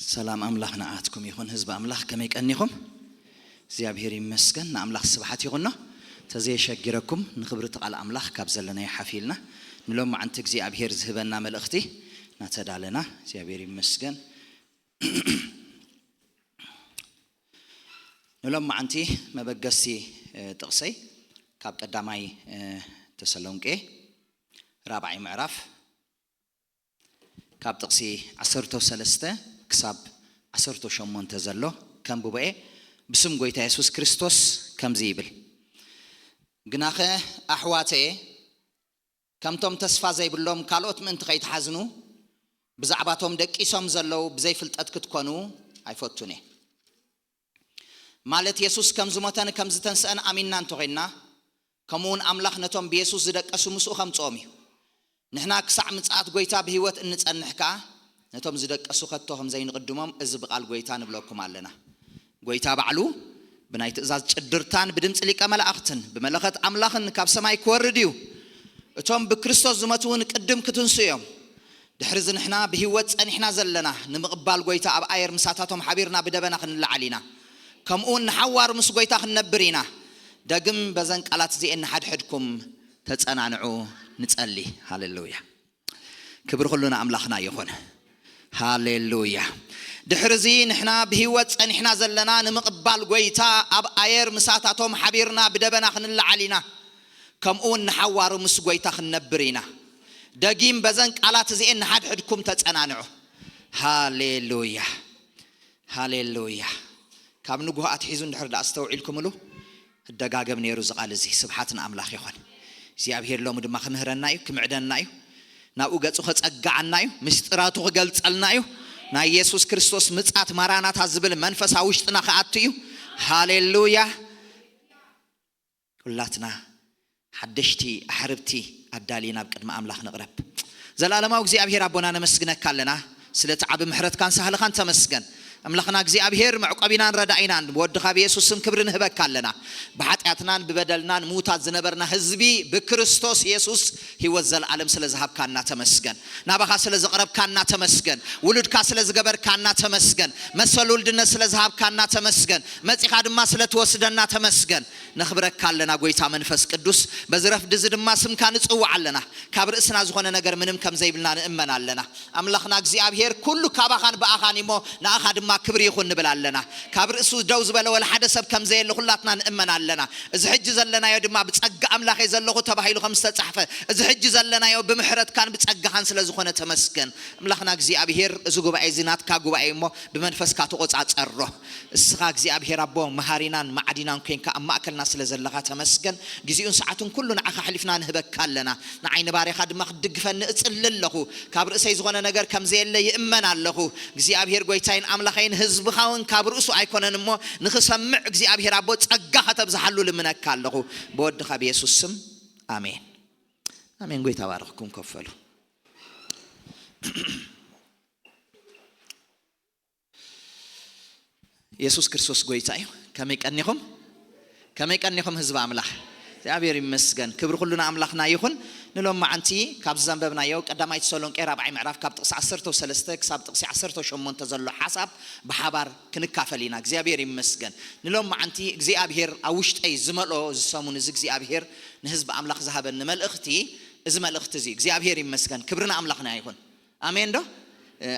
ሰላም ኣምላኽ ንዓትኩም ይኹን። ህዝቢ ኣምላኽ ከመይ ቀኒኹም? እግዚኣብሔር ይመስገን። ንኣምላኽ ስብሓት ይኹኖ። ተዘየሸጊረኩም ንኽብሪ እቲ ቃል ኣምላኽ ካብ ዘለናዮ ሓፊልና ንሎም መዓንቲ እግዚኣብሔር ዝህበና መልእኽቲ እናተዳለና እግዚኣብሔር ይመስገን። ንሎም መዓንቲ መበገሲ ጥቕሰይ ካብ ቀዳማይ ተሰሎንቄ ራብዓይ ምዕራፍ ካብ ጥቕሲ ዓሰርተ ሰለስተ ክሳብ ዓሰርተ ሸሞንተ ዘሎ ከንብቦ እየ። ብስም ጎይታ የሱስ ክርስቶስ ከምዚ ይብል፣ ግናኸ ኣሕዋተየ፣ ከምቶም ተስፋ ዘይብሎም ካልኦት ምእንቲ ከይትሓዝኑ፣ ብዛዕባቶም ደቂሶም ዘለዉ ብዘይፍልጠት ክትኮኑ ኣይፈቱን እየ። ማለት የሱስ ከም ዝሞተን ከም ዝተንስአን ኣሚንና እንተኾይንና፣ ከምኡ እውን ኣምላኽ ነቶም ብየሱስ ዝደቀሱ ምስኡ ከምጽኦም እዩ። ንሕና ክሳዕ ምጽኣት ጎይታ ብህይወት እንጸንሕ ከኣ፣ ነቶም ዝደቀሱ ከቶ ከም ዘይንቕድሞም እዚ ብቓል ጎይታ ንብለኩም ኣለና። ጎይታ ባዕሉ ብናይ ትእዛዝ ጭድርታን ብድምጺ ሊቀ መላእኽትን ብመለኸት ኣምላኽን ካብ ሰማይ ክወርድ እዩ። እቶም ብክርስቶስ ዝመቱ እውን ቅድም ክትንሱ እዮም። ድሕርዚ ንሕና ብህይወት ጸኒሕና ዘለና ንምቕባል ጎይታ ኣብ ኣየር ምሳታቶም ሓቢርና ብደበና ክንለዓል ኢና። ከምኡ እውን ንሓዋሩ ምስ ጎይታ ክንነብር ኢና። ደግም በዘን ቃላት እዚኤን ንሓድሕድኩም ተጸናንዑ ንጸሊ። ሃሌሉያ። ክብሪ ኩሉ ንኣምላኽና ይኹን። ሃሌሉያ። ድሕርዚ ንሕና ብህይወት ጸኒሕና ዘለና ንምቕባል ጎይታ ኣብ ኣየር ምሳታቶም ሓቢርና ብደበና ክንለዓል ኢና። ከምኡ እውን ንሓዋሩ ምስ ጎይታ ክንነብር ኢና። ደጊም በዘን ቃላት እዚኤን ንሓድሕድኩም ተጸናንዑ። ሃሌሉያ። ሃሌሉያ። ካብ ንጉሆ ኣትሒዙ እንድሕር ደኣ ኣስተውዒልኩምሉ፣ እደጋገም ነይሩ እዚ ቃል እዚ። ስብሓት ንኣምላኽ ይኹን። እግዚኣብሔር ሎሚ ድማ ክምህረና እዩ፣ ክምዕደና እዩ። ናብኡ ገጹ ከጸግዓና እዩ፣ ምስጢራቱ ክገልጸልና እዩ። ናይ የሱስ ክርስቶስ ምጻት ማራናታ ዝብል መንፈስ ኣብ ውሽጥና ክኣቱ እዩ። ሃሌሉያ። ኩላትና ሓደሽቲ ኣሕርብቲ ኣዳሊና ኣብ ቅድሚ ኣምላኽ ንቕረብ። ዘላለማዊ እግዚኣብሔር ኣቦና ነመስግነካ ኣለና፣ ስለቲ ዓቢ ምሕረትካን ሳህልኻን ተመስገን። ኣምላኽና እግዚኣብሔር መዕቆቢናን ረዳኢናን ብወድኻ ብየሱስ ስም ክብሪ ንህበካ ኣለና። ብሓጢኣትናን ብበደልናን ምዉታት ዝነበርና ህዝቢ ብክርስቶስ የሱስ ህይወት ዘለኣለም ስለ ዝሃብካና ተመስገን። ናባኻ ስለ ዘቕረብካና ተመስገን። ውሉድካ ስለ ዝገበርካና ተመስገን። መሰል ውልድነት ስለ ዝሃብካና ተመስገን። መጺኻ ድማ ስለ ትወስደና ተመስገን። ነኽብረካ ኣለና ጎይታ መንፈስ ቅዱስ። በዚ ረፍዲ እዚ ድማ ስምካ ንጽውዕ ኣለና። ካብ ርእስና ዝኾነ ነገር ምንም ከም ዘይብልና ንእመን ኣለና። ኣምላኽና እግዚኣብሔር ኩሉ ካባኻን ብኣኻን እሞ ንኣኻ ድማ ክብሪ ይኹን ንብል ኣለና። ካብ ርእሱ ደው ዝበለ ወላ ሓደ ሰብ ከም ዘየለ ኩላትና ንእመን ኣለና። እዚ ሕጂ ዘለናዮ ድማ ብጸጋ ኣምላኽ እየ ዘለኹ ተባሂሉ ከም ዝተጻሕፈ፣ እዚ ሕጂ ዘለናዮ ብምሕረትካን ብጸጋኻን ስለ ዝኾነ ተመስገን። ኣምላኽና እግዚኣብሔር እዚ ጉባኤ እዚ ናትካ ጉባኤ እሞ ብመንፈስካ ተቖጻጸሮ። እስኻ እግዚኣብሔር ኣቦ መሃሪናን ማዕዲናን ኮንካ ኣብ ማእከልና ስለ ዘለኻ ተመስገን። ግዜኡን ሰዓቱን ኩሉ ንዓኻ ኣሕሊፍና ንህበካ ኣለና። ንዓይኒ ባርያኻ ድማ ክትድግፈኒ እጽሊ ኣለኹ። ካብ ርእሰይ ዝኾነ ነገር ከም ዘየለ ይእመን ኣለኹ። እግዚኣብሔር ጎይታይን ኣምላኸይን ህዝብኻ እውን ካብ ርእሱ ኣይኮነን እሞ ንኽሰምዕ እግዚኣብሔር ኣቦ ጸጋ ከተብዝሓሉ ልምነካ ኣለኹ። ብወድኻ ብየሱስ ስም ኣሜን። ኣሜን። ጎይታ ባርኽኩም። ኮፍ በሉ። የሱስ ክርስቶስ ጎይታ እዩ። ከመይ ቀኒኹም? ከመይ ቀኒኹም ህዝቢ ኣምላኽ? እግዚኣብሔር ይመስገን። ክብሪ ኩሉ ንኣምላኽና ይኹን። ንሎም መዓንቲ ካብ ዘንበብናዮ ቀዳማይ ተሰሎንቄ ራብዓይ ምዕራፍ ካብ ጥቕሲ ዓሰርተ ሰለስተ ክሳብ ጥቕሲ ዓሰርተ ሸሞንተ ዘሎ ሓሳብ ብሓባር ክንካፈል ኢና። እግዚኣብሔር ይመስገን። ንሎም መዓንቲ እግዚኣብሔር ኣብ ውሽጠይ ዝመልኦ እዚ ሰሙን እዚ እግዚኣብሔር ንህዝቢ ኣምላኽ ዝሃበኒ መልእኽቲ፣ እዚ መልእኽቲ እዚ እግዚኣብሔር ይመስገን። ክብሪ ንኣምላኽና ይኹን። ኣሜን ዶ?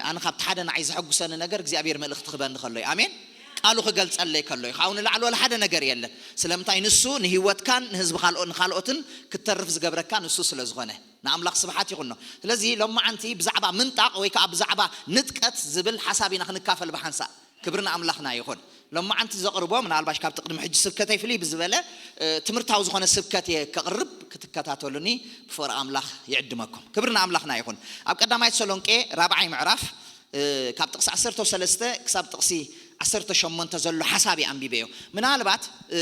ኣነ ካብቲ ሓደ ንዓይ ዘሐጉሰኒ ነገር እግዚኣብሔር መልእኽቲ ክበኒ ከሎ እዩ። ኣሜን። ቃሉ ክገልጸለይ ከሎ እዩ። ካብኡ ንላዕሊ ወላ ሓደ ነገር የለን። ስለምንታይ? ንሱ ንህይወትካን ንህዝቢ ካልኦ-፣ ንኻልኦትን ክትተርፍ ዝገብረካ ንሱ ስለ ዝኾነ። ንኣምላኽ ስብሓት ይኹኖ። ስለዚ ሎማዓንቲ ብዛዕባ ምንጣቕ ወይ ከዓ ብዛዕባ ንጥቀት ዝብል ሓሳብ ኢና ክንካፈል ብሓንሳእ። ክብሪ ንኣምላኽና ይኹን። ሎማዓንቲ ዘቕርቦ ምናልባሽ ካብቲ ቅድሚ ሕጂ ስብከተይ ፍልይ ብዝበለ፣ እ፣ ትምህርታዊ ዝኾነ ስብከት እየ ከቕርብ፣ ክትከታተሉኒ ብፍቕሪ ኣምላኽ ይዕድመኩም። ክብሪ ንኣምላኽና ይኹን። ኣብ ቀዳማይ ተሰሎንቄ ራብዓይ ምዕራፍ፣ እ፣ ካብ ጥቕሲ ዓሰርተ ሰለስተ ክሳብ ጥቕሲ ዓሰርተ ሸሞንተ ዘሎ ሓሳብ እየ ኣንቢበዮ። ምናልባት፣ እ፣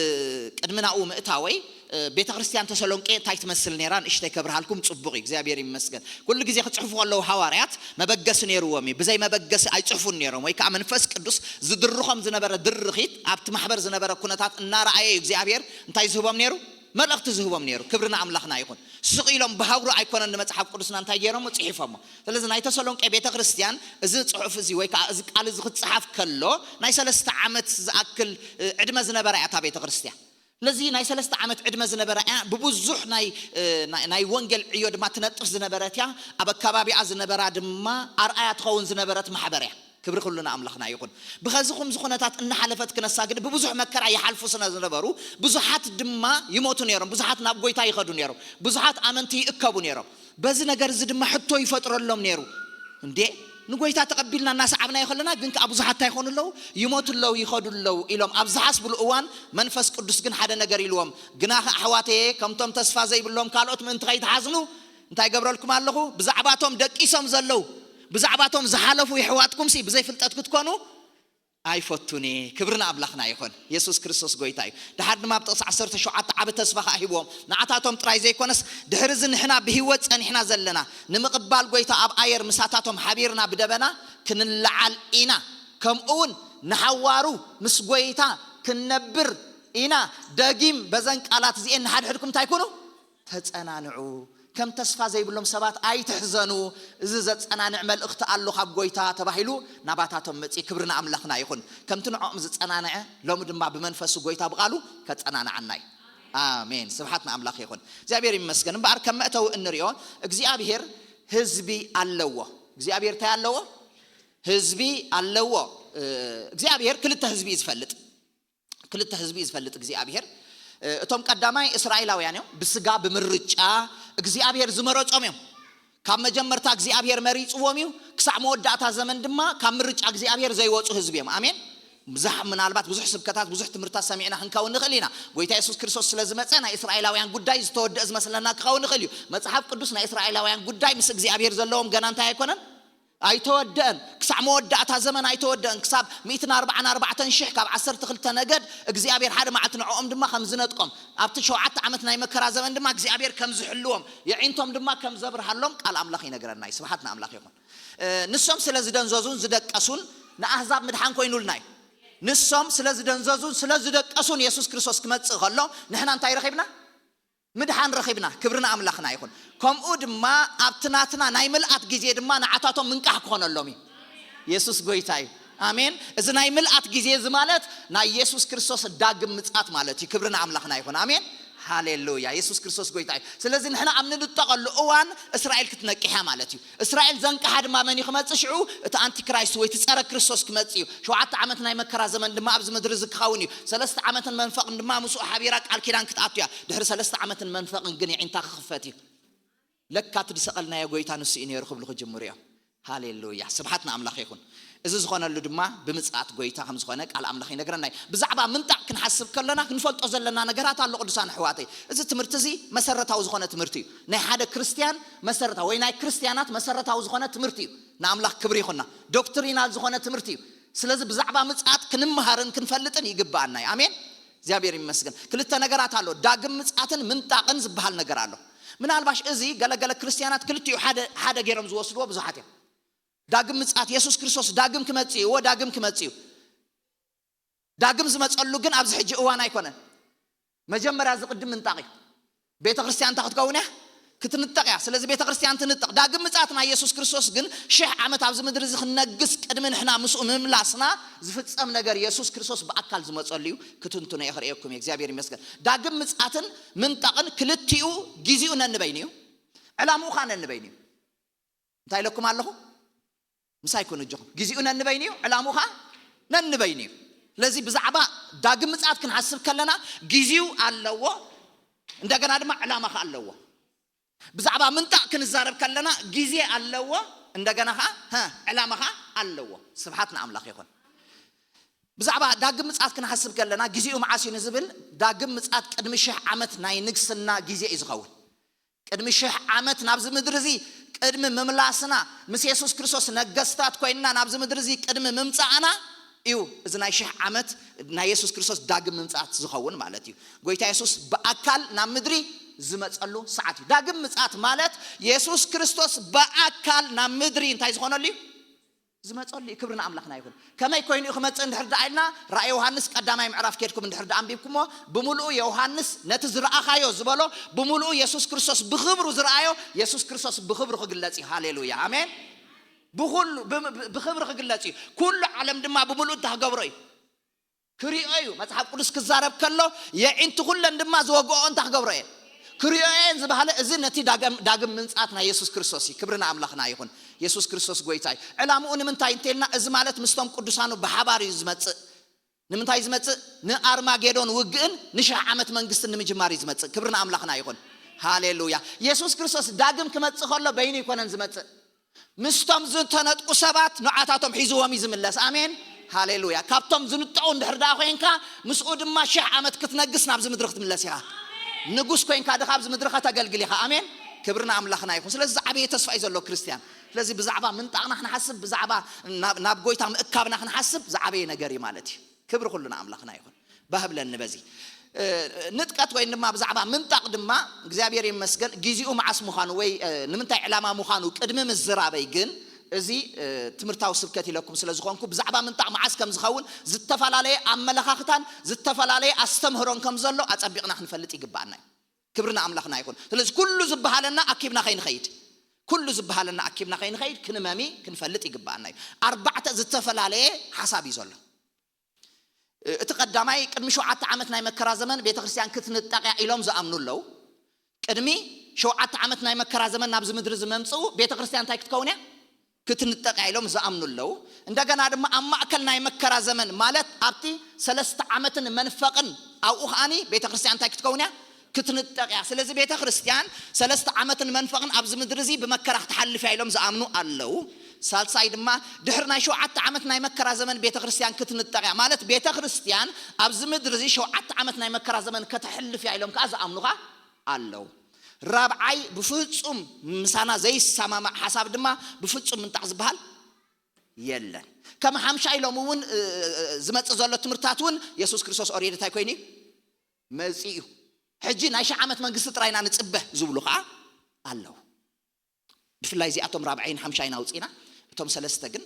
ቅድሚ ናብኡ ምእታወይ፣ እ፣ ቤተ ክርስቲያን ተሰሎንቄ እንታይ ትመስል ነይራ ንእሽተይ ከብርሃልኩም ጽቡቕ እዩ። እግዚኣብሔር ይመስገን። ኩሉ ግዜ ክጽሕፉ ከለዉ ሃዋርያት መበገሲ ነይርዎም እዩ። ብዘይ መበገሲ ኣይጽሕፉን ነይሮም። ወይ ከዓ መንፈስ ቅዱስ ዝድርኾም ዝነበረ ድርኺት ኣብቲ ማሕበር ዝነበረ ኩነታት እናረኣየ እዩ እግዚኣብሔር እንታይ ዝህቦም ነይሩ? መልእኽቲ ዝህቦም ነይሩ። ክብሪ ንኣምላኽና ይኹን። ስቕ ኢሎም ብሃውሩ ኣይኮነን ንመጽሓፍ ቅዱስና እንታይ ገይሮሞ? ጽሒፎሞ። ስለዚ ናይ ተሰሎንቄ ቤተ ክርስቲያን እዚ ጽሑፍ እዚ ወይ ከዓ እዚ ቃል እዚ ክጽሓፍ ከሎ ናይ ሰለስተ ዓመት ዝኣክል እ፣ ዕድመ ዝነበራ እያ እታ ቤተ ክርስቲያን። ስለዚ ናይ ሰለስተ ዓመት ዕድመ ዝነበራ እያ። ብብዙሕ ናይ እ፣ ናይ- ናይ ወንጌል ዕዮ ድማ ትነጥፍ ዝነበረት እያ። ኣብ ኣከባቢኣ ዝነበራ ድማ ኣርኣያ ትኸውን ዝነበረት ማሕበር እያ። ክብሪ ኩሉ ንኣምላኽና ይኹን። ብኸዚ ኹምዚ ኩነታት እናሓለፈት ክነሳ ግን ብብዙሕ መከራ ይሓልፉ ስለ ዝነበሩ ብዙሓት ድማ ይሞቱ ነይሮም፣ ብዙሓት ናብ ጎይታ ይኸዱ ነይሮም፣ ብዙሓት ኣመንቲ ይእከቡ ነይሮም። በዚ ነገር እዚ ድማ ሕቶ ይፈጥረሎም ነይሩ። እንዴ ንጎይታ ተቐቢልና እናሰዓብናዮ ከለና ግን ከዓ ብዙሓት እንታይ ይኾኑ ኣለዉ? ይሞቱ ኣለዉ፣ ይኸዱ ኣለዉ ኢሎም ኣብ ዝሓስብሉ እዋን መንፈስ ቅዱስ ግን ሓደ ነገር ኢልዎም። ግናኸ ኣሕዋተየ ከምቶም ተስፋ ዘይብሎም ካልኦት ምእንቲ ከይትሓዝኑ እንታይ ገብረልኩም ኣለኹ? ብዛዕባቶም ደቂሶም ዘለዉ ብዛዕባቶም ዝሓለፉ የሕዋትኩም ሲ ብዘይፍልጠት ክትኮኑ ኣይፈቱን እየ። ክብሪ ንኣምላኽና ይኹን። የሱስ ክርስቶስ ጎይታ እዩ። ድሓር ድማ ኣብ ጥቕሲ ዓሰርተ ሸውዓተ ዓቢ ተስፋ ኸዓ ሂብዎም። ንዓታቶም ጥራይ ዘይኮነስ ድሕሪ እዚ ንሕና ብህይወት ጸኒሕና ዘለና ንምቕባል ጎይታ ኣብ ኣየር ምሳታቶም ሓቢርና ብደበና ክንለዓል ኢና። ከምኡ እውን ንሓዋሩ ምስ ጎይታ ክንነብር ኢና። ደጊም በዘን ቃላት እዚኤን ንሓድሕድኩም እንታይ ኩኑ? ተጸናንዑ። ከም ተስፋ ዘይብሎም ሰባት ኣይትሕዘኑ። እዚ ዘጸናንዕ መልእኽቲ ኣሎ ካብ ጎይታ ተባሂሉ ናባታቶም መጺ። ክብሪ ንኣምላኽና ይኹን። ከምቲ ንዕኦም ዝጸናንዐ ሎሚ ድማ ብመንፈሱ ጎይታ ብቓሉ ከጸናንዓና እዩ። ኣሜን። ስብሓት ንኣምላኽ ይኹን። እግዚኣብሔር ይመስገን። እምበኣር ከም መእተዊ እንሪኦ እግዚኣብሔር ህዝቢ ኣለዎ። እግዚኣብሔር እንታይ ኣለዎ? ህዝቢ ኣለዎ። እ፣ እግዚኣብሔር ክልተ ህዝቢ እዩ ዝፈልጥ። ክልተ ህዝቢ እዩ ዝፈልጥ እግዚኣብሔር። እ፣ እቶም ቀዳማይ እስራኤላውያን እዮም። ብስጋ ብምርጫ እግዚኣብሔር ዝመረጾም እዮም። ካብ መጀመርታ እግዚኣብሔር መሪጽዎም እዩ። ክሳዕ መወዳእታ ዘመን ድማ ካብ ምርጫ እግዚኣብሔር ዘይወጹ ህዝቢ እዮም። ኣሜን። ብዙሕ ምናልባት ብዙሕ ስብከታት ብዙሕ ትምህርታት ሰሚዕና ክንከውን ንኽእል ኢና። ጎይታ የሱስ ክርስቶስ ስለ ዝመጸ ናይ እስራኤላውያን ጉዳይ ዝተወደአ ዝመስለና ክኸውን ንኽእል እዩ። መጽሓፍ ቅዱስ ናይ እስራኤላውያን ጉዳይ ምስ እግዚኣብሔር ዘለዎም ገና እንታይ ኣይኮነን? ኣይተወደአን። ክሳዕ መወዳእታ ዘመን ኣይተወደአን። ክሳብ ሚእትን ኣርባዓን ኣርባዕተን ሽሕ ካብ ዓሰርተ ክልተ ነገድ እግዚኣብሔር ሓደ መዓልቲ ንዕኦም ድማ ከም ዝነጥቆም ኣብቲ ሸውዓተ ዓመት ናይ መከራ ዘመን ድማ እግዚኣብሔር ከም ዝሕልዎም የዒንቶም ድማ ከም ዘብርሃሎም ቃል ኣምላኽ ይነግረና እዩ። ስብሓት ንኣምላኽ ይኹን። እ፣ ንሶም ስለ ዝደንዘዙን ዝደቀሱን ንኣህዛብ ምድሓን ኮይኑልና እዩ። ንሶም ስለ ዝደንዘዙን ስለ ዝደቀሱን የሱስ ክርስቶስ ክመጽእ ከሎ ንሕና እንታይ ረኺብና? ምድሓን ረኺብና። ክብሪ ንኣምላኽና ይኹን። ከምኡ ድማ ኣብቲ ናትና ናይ ምልኣት ግዜ ድማ ንዓታቶም ምንቃሕ ክኾነሎም እዩ። የሱስ ጎይታ እዩ። ኣሜን። እዚ ናይ ምልኣት ግዜ እዚ ማለት ናይ የሱስ ክርስቶስ ዳግም ምጽኣት ማለት እዩ። ክብሪ ንኣምላኽና ይኹን። ኣሜን። ሃሌሉያ። የሱስ ክርስቶስ ጎይታ እዩ። ስለዚ ንሕና ኣብ ንንጠቐሉ እዋን እስራኤል ክትነቅሕ እያ ማለት እዩ። እስራኤል ዘንቅሓ ድማ መን እዩ ክመጽእ? ሽዑ እቲ ኣንቲክራይስት ወይ እቲ ጸረ ክርስቶስ ክመጽእ እዩ። ሸውዓተ ዓመት ናይ መከራ ዘመን ድማ ኣብዚ ምድሪ እዚ ክኸውን እዩ። ሰለስተ ዓመትን መንፈቕን ድማ ምስኡ ሓቢራ ቃል ኪዳን ክትኣቱ እያ። ድሕሪ ሰለስተ ዓመትን መንፈቕን ግን የዒንታ ክኽፈት እዩ። ለካ እቲ ዝሰቐልናዮ ጎይታ ንሱ እዩ ነይሩ ክብሉ ክጅምሩ እዮም። ሃሌሉያ። ስብሓት ንኣምላኽ ይኹን። እዚ ዝኾነሉ ድማ ብምጽኣት ጎይታ ከም ዝኾነ ቃል ኣምላኽ ይነግረና እዩ። ብዛዕባ ምንጣቕ ክንሓስብ ከለና ክንፈልጦ ዘለና ነገራት ኣሎ ቅዱሳን ኣሕዋተይ። እዚ ትምህርቲ እዚ መሰረታዊ ዝኾነ ትምህርቲ እዩ። ናይ ሓደ ክርስትያን መሰረታዊ ወይ ናይ ክርስትያናት መሰረታዊ ዝኾነ ትምህርቲ እዩ። ንኣምላኽ ክብሪ ይኹንና። ዶክትሪናል ዝኾነ ትምህርቲ እዩ። ስለዚ ብዛዕባ ምጽኣት ክንምሃርን ክንፈልጥን ይግብኣና እዩ። ኣሜን። እግዚኣብሔር ይመስገን። ክልተ ነገራት ኣሎ፣ ዳግም ምጽኣትን ምንጣቕን ዝበሃል ነገር ኣሎ። ምናልባሽ እዚ ገለገለ ክርስትያናት ክልቲኡ ሓደ ሓደ ገይሮም ዝወስድዎ ብዙሓት እዮም። ዳግም ምጽኣት፣ የሱስ ክርስቶስ ዳግም ክመጽእ እዩ፣ እወ ዳግም ክመጽእ እዩ። ዳግም ዝመጸሉ ግን ኣብዚ ሕጂ እዋን ኣይኮነን። መጀመርያ ዝቕድም ምንጣቕ እዩ። ቤተ ክርስትያን እንታይ ክትከውን እያ? ክትንጠቕ እያ። ስለዚ ቤተ ክርስትያን ትንጠቕ። ዳግም ምጽኣት ናይ የሱስ ክርስቶስ ግን ሽሕ ዓመት ኣብዚ ምድሪ እዚ ክነግስ ቅድሚ ንሕና ምስኡ ምምላስና ዝፍጸም ነገር የሱስ ክርስቶስ ብኣካል ዝመጸሉ እዩ። ክትንትኖ እየ፣ ክርእየኩም እየ። እግዚኣብሔር ይመስገን። ዳግም ምጽኣትን ምንጣቕን ክልቲኡ ግዚኡ ነንበይኑ እዩ። ዕላምኡ ኸኣ ነንበይኑ እዩ። እንታይ ኢለኩም ኣለኹ? ምሳይ ኩኑ እጆኹም። ግዚኡ ነንበይኑ እዩ፣ ዕላምኡ ኸኣ ነንበይኑ እዩ። ስለዚ ብዛዕባ ዳግም ምጽኣት ክንሓስብ ከለና ግዚኡ ኣለዎ፣ እንደገና ድማ ዕላማ ኸኣ ኣለዎ። ብዛዕባ ምንጣቕ ክንዛረብ ከለና ግዜ ኣለዎ፣ እንደገና ኸኣ፣ ሀ፣ ዕላማ ኸኣ ኣለዎ። ስብሓት ንኣምላኽ ይኹን። ብዛዕባ ዳግም ምጽኣት ክንሓስብ ከለና ግዚኡ መዓስ እዩ ንዝብል፣ ዳግም ምጽኣት ቅድሚ ሽሕ ዓመት ናይ ንግስና ግዜ እዩ ዝኸውን። ቅድሚ ሽሕ ዓመት ናብዚ ምድሪ እዚ ቅድሚ ምምላስና፣ ምስ የሱስ ክርስቶስ ነገስታት ኮይንና ናብዚ ምድሪ እዚ ቅድሚ ምምጻእና እዩ እዚ ናይ ሽሕ ዓመት ናይ የሱስ ክርስቶስ ዳግም ምምጻእት ዝኸውን ማለት እዩ። ጎይታ የሱስ ብኣካል ናብ ምድሪ ዝመጸሉ ሰዓት እዩ። ዳግም ምጽኣት ማለት የሱስ ክርስቶስ ብኣካል ናብ ምድሪ እንታይ ዝኾነሉ እዩ? ዝመፀሉ እዩ። ክብሪ ንኣምላኽና ይኹን። ከመይ ኮይኑ እዩ ክመፅእ እንድሕር ደኣ ኢልና፣ ራእይ ዮሃንስ ቀዳማይ ምዕራፍ ኬድኩም እንድሕር ደኣ ኣንቢብኩሞ፣ ብምሉኡ ዮሃንስ ነቲ ዝረኣኻዮ ዝበሎ፣ ብምሉኡ የሱስ ክርስቶስ ብኽብሩ ዝረኣዮ፣ የሱስ ክርስቶስ ብኽብሩ ክግለጽ እዩ። ሃሌሉያ፣ ኣሜን። ብኹሉ ብ- ብ- ብኽብሪ ክግለጽ እዩ። ኩሉ ዓለም ድማ ብምሉኡ እንታይ ክገብሮ እዩ? ክሪኦ እዩ። መጽሓፍ ቅዱስ ክዛረብ ከሎ፣ የዒንቲ ኩለን ድማ ዝወግኦ እንታይ ክገብሮ እየን? ክሪኦ እየን ዝበሃለ፣ እዚ ነቲ ዳግም ዳግም ምንጻት ናይ የሱስ ክርስቶስ እዩ። ክብሪ ንኣምላኽና ይኹን። የሱስ ክርስቶስ ጎይታ እዩ። ዕላምኡ ንምንታይ እንተልና፣ እዚ ማለት ምስቶም ቅዱሳኑ ብሓባር እዩ ዝመጽእ። ንምንታይ ዝመጽእ? ንኣርማጌዶን ውግእን ንሽሕ ዓመት መንግስትን ንምጅማር እዩ ዝመጽእ። ክብሪ ንኣምላኽና ይኹን። ሃሌሉያ። የሱስ ክርስቶስ ዳግም ክመጽእ ከሎ በይኑ ኣይኮነን ዝመጽእ። ምስቶም ዝተነጥቁ ሰባት ንዓታቶም ሒዝዎም እዩ ዝምለስ። ኣሜን፣ ሃሌሉያ። ካብቶም ዝንጠቑ እንድሕር ደኣ ኮይንካ፣ ምስኡ ድማ ሽሕ ዓመት ክትነግስ ናብዚ ምድሪ ክትምለስ ኢኻ። ንጉስ ኮይንካ ድኻ ኣብዚ ምድሪ ከተገልግል ኢኻ። ኣሜን፣ ክብሪ ንኣምላኽና ይኹን። ስለዚ ዝዓበየ ተስፋ እዩ ዘሎ ክርስትያን። ስለዚ ብዛዕባ ምንጣቕና ክንሓስብ፣ ብዛዕባ ናብ- ናብ ጎይታ ምእካብና ክንሓስብ ዝዓበየ ነገር እዩ ማለት እዩ። ክብሪ ኩሉ ንኣምላኽና ይኹን። ባህብለኒ በዚ ንጥቀት ወይ ድማ ብዛዕባ ምንጣቕ ድማ እግዚኣብሔር ይመስገን፣ ግዚኡ መዓስ ምዃኑ ወይ ንምንታይ ዕላማ ምዃኑ ቅድሚ ምዝራበይ ግን፣ እዚ ትምህርታዊ ስብከት ኢለኩም ስለ ዝኾንኩ፣ ብዛዕባ ምንጣቕ መዓስ ከም ዝኸውን ዝተፈላለየ ኣመለኻኽታን ዝተፈላለየ ኣስተምህሮን ከም ዘሎ ኣጸቢቕና ክንፈልጥ ይግባኣና እዩ። ክብሪ ንኣምላኽና ይኹን። ስለዚ ኩሉ ዝበሃለና ኣኪብና ከይንኸይድ፣ ኩሉ ዝበሃለና ኣኪብና ከይንኸይድ ክንመሚ ክንፈልጥ ይግባኣና እዩ። ኣርባዕተ ዝተፈላለየ ሓሳብ እዩ ዘሎ። እቲ ቀዳማይ፣ ቅድሚ ሸውዓተ ዓመት ናይ መከራ ዘመን ቤተ ክርስቲያን ክትንጠቕ እያ ኢሎም ዝኣምኑ ኣለዉ። ቅድሚ ሸውዓተ ዓመት ናይ መከራ ዘመን ናብዚ ምድሪ ዝመምፅኡ ቤተ ክርስቲያን እንታይ ክትከውን እያ? ክትንጠቕ እያ ኢሎም ዝኣምኑ ኣለዉ። እንደገና ድማ ኣብ ማእከል ናይ መከራ ዘመን ማለት ኣብቲ ሰለስተ ዓመትን መንፈቕን ኣብኡ ከኣኒ ቤተ ክርስቲያን እንታይ ክትከውን እያ? ክትንጠቕ እያ። ስለዚ ቤተ ክርስቲያን ሰለስተ ዓመትን መንፈቕን ኣብዚ ምድሪ እዚ ብመከራ ክትሓልፍ እያ ኢሎም ዝኣምኑ ኣለዉ። ሳልሳይ ድማ ድሕሪ ናይ ሸውዓተ ዓመት ናይ መከራ ዘመን ቤተ ክርስቲያን ክትንጠቕ እያ ማለት ቤተ ክርስቲያን ኣብዚ ምድሪ እዚ ሸውዓተ ዓመት ናይ መከራ ዘመን ከተሕልፍ እያ ኢሎም ከዓ ዝኣምኑ ከዓ ኣለዉ። ራብዓይ ብፍጹም ምሳና ዘይሰማማዕ ሓሳብ ድማ ብፍጹም ምንጣቕ ዝበሃል የለን። ከም ሓምሻይ ሎሚ እውን ዝመፅእ ዘሎ ትምህርትታት እውን የሱስ ክርስቶስ ኦሬዲ እንታይ ኮይኑ እዩ? መፂኡ እዩ። ሕጂ ናይ ሺሕ ዓመት መንግስቲ ጥራይና ንፅበ ዝብሉ ከዓ ኣለዉ። ብፍላይ እዚኣቶም ራብዓይን ሓምሻይን ኣውፂና፣ እቶም ሰለስተ ግን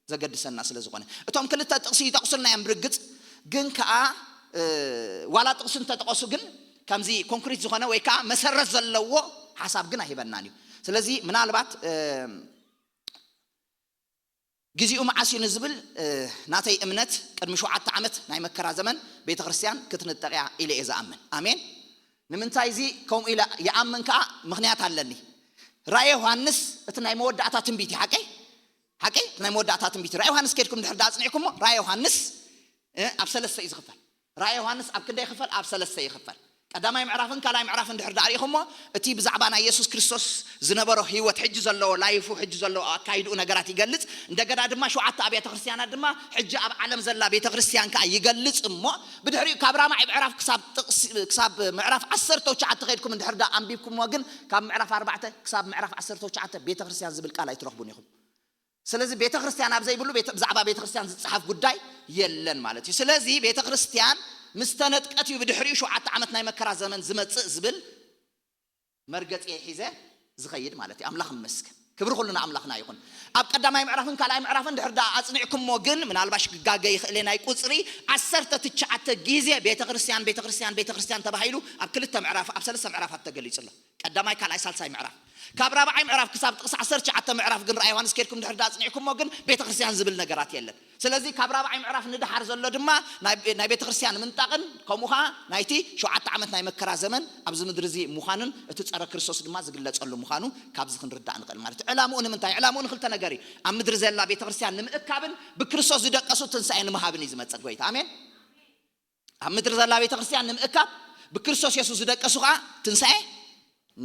ዘገድሰና ስለ ዝኾነ፣ እቶም ክልተ ጥቕሲ ይጠቕሱልና እዮም ብርግፅ፣ ግን ከዓ ዋላ ጥቕሲ እንተጠቐሱ ግን ከምዚ ኮንክሪት ዝኾነ ወይ ከዓ መሰረት ዘለዎ ሓሳብ ግን ኣይበናን እዩ። ስለዚ ምናልባት ግዜኡ መዓስ እዩ ንዝብል፣ ናተይ እምነት ቅድሚ ሸውዓተ ዓመት ናይ መከራ ዘመን ቤተ ክርስቲያን ክትንጠቕ እያ ኢለ እየ ዝኣምን። ኣሜን። ንምንታይ እዚ ከምኡ ኢለ ይኣምን ከዓ ምኽንያት ኣለኒ። ራእየ ዮሃንስ እቲ ናይ መወዳእታ ትንቢት እዩ። ሓቀይ ሓቀይ እቲ ናይ መወዳእታ ትንቢት እዩ። ራእየ ዮሃንስ ከድኩም ድሕር ዳኣ ኣፅኒዕኩሞ፣ ራእየ ዮሃንስ ኣብ ሰለስተ እዩ ዝኽፈል። ራእየ ዮሃንስ ኣብ ክንደይ ይኽፈል? ኣብ ሰለስተ ይኽፈል። ቀዳማይ ምዕራፍን ካልኣይ ምዕራፍን ድሕር ዳኣ ርኢኹሞ፣ እቲ ብዛዕባ ናይ የሱስ ክርስቶስ ዝነበሮ ህይወት፣ ሕጂ ዘለዎ ላይፉ፣ ሕጂ ዘለዎ ኣካይድኡ ነገራት ይገልጽ። እንደገና ድማ ሸውዓተ ኣብያተ ክርስቲያናት ድማ ሕጂ ኣብ ዓለም ዘላ ቤተ ክርስቲያን ከዓ ይገልጽ። እሞ ብድሕሪኡ ካብ ራብዓይ ምዕራፍ ክሳብ ጥቕሲ- ክሳብ ምዕራፍ ዓሰርተ ትሽዓተ ከይድኩም እንድሕር ዳኣ ኣንቢብኩሞ ግን፣ ካብ ምዕራፍ ኣርባዕተ ክሳብ ምዕራፍ ዓሰርተ ትሽዓተ ቤተ ክርስቲያን ዝብል ቃል ኣይትረኽቡን ኢኹም። ስለዚ ቤተ ክርስቲያን ኣብ ዘይብሉ ቤተ- ብዛዕባ ቤተ ክርስቲያን ዝፀሓፍ ጉዳይ የለን ማለት እዩ። ስለዚ ቤተ ክርስቲያን ምስ ተነጥቀት እዩ ብድሕሪኡ ሸውዓተ ዓመት ናይ መከራ ዘመን ዝመፅእ ዝብል መርገፂ ሒዘ ዝኸይድ ማለት እዩ። ኣምላኽ ይመስገን። ክብሪ ኩሉ ንኣምላኽና ይኹን። ኣብ ቀዳማይ ምዕራፍን ካልኣይ ምዕራፍን ድሕር ዳ ኣፅኒዕኩሞ ግን ምናልባሽ ክጋገ ይኽእለ ናይ ቁፅሪ ዓሰርተ ትሽዓተ ግዜ ቤተ ክርስቲያን ቤተ ክርስቲያን ቤተ ክርስቲያን ተባሂሉ ኣብ ክልተ ምዕራፍ ኣብ ሰለስተ ምዕራፋት ተገሊፁ ኣሎ። ቀዳማይ ካልኣይ ሳልሳይ ምዕራፍ ካብ ራብዓይ ምዕራፍ ክሳብ ጥቕሲ ዓሰርተ ትሽዓተ ምዕራፍ ግን ራእይ ዮሃንስ ከድኩም ድሕር ዳ ኣፅኒዕኩሞ ግን ቤተ ክርስቲያን ዝብል ነገራት የለን። ስለዚ ካብ ራብዓይ ምዕራፍ ንድሓር ዘሎ ድማ ናይ ቤተ ክርስቲያን ምንጣቕን ከምኡ ኸዓ ናይቲ ሸውዓተ ዓመት ናይ መከራ ዘመን ኣብዚ ምድሪ እዚ ምዃንን እቲ ጸረ ክርስቶስ ድማ ዝግለጸሉ ምዃኑ ካብዚ ክንርዳእ ንኽእል ማለት እዩ። ዕላምኡ ንምንታይ? ዕላምኡ ንኽልተ ነገር እዩ። ኣብ ምድሪ ዘላ ቤተ ክርስቲያን ንምእካብን ብክርስቶስ ዝደቀሱ ትንሳኤ ንምሃብን እዩ ዝመጽእ ጎይታ። ኣሜን። ኣብ ምድሪ ዘላ ቤተ ክርስቲያን ንምእካብ ብክርስቶስ የሱስ ዝደቀሱ ከዓ ትንሳኤ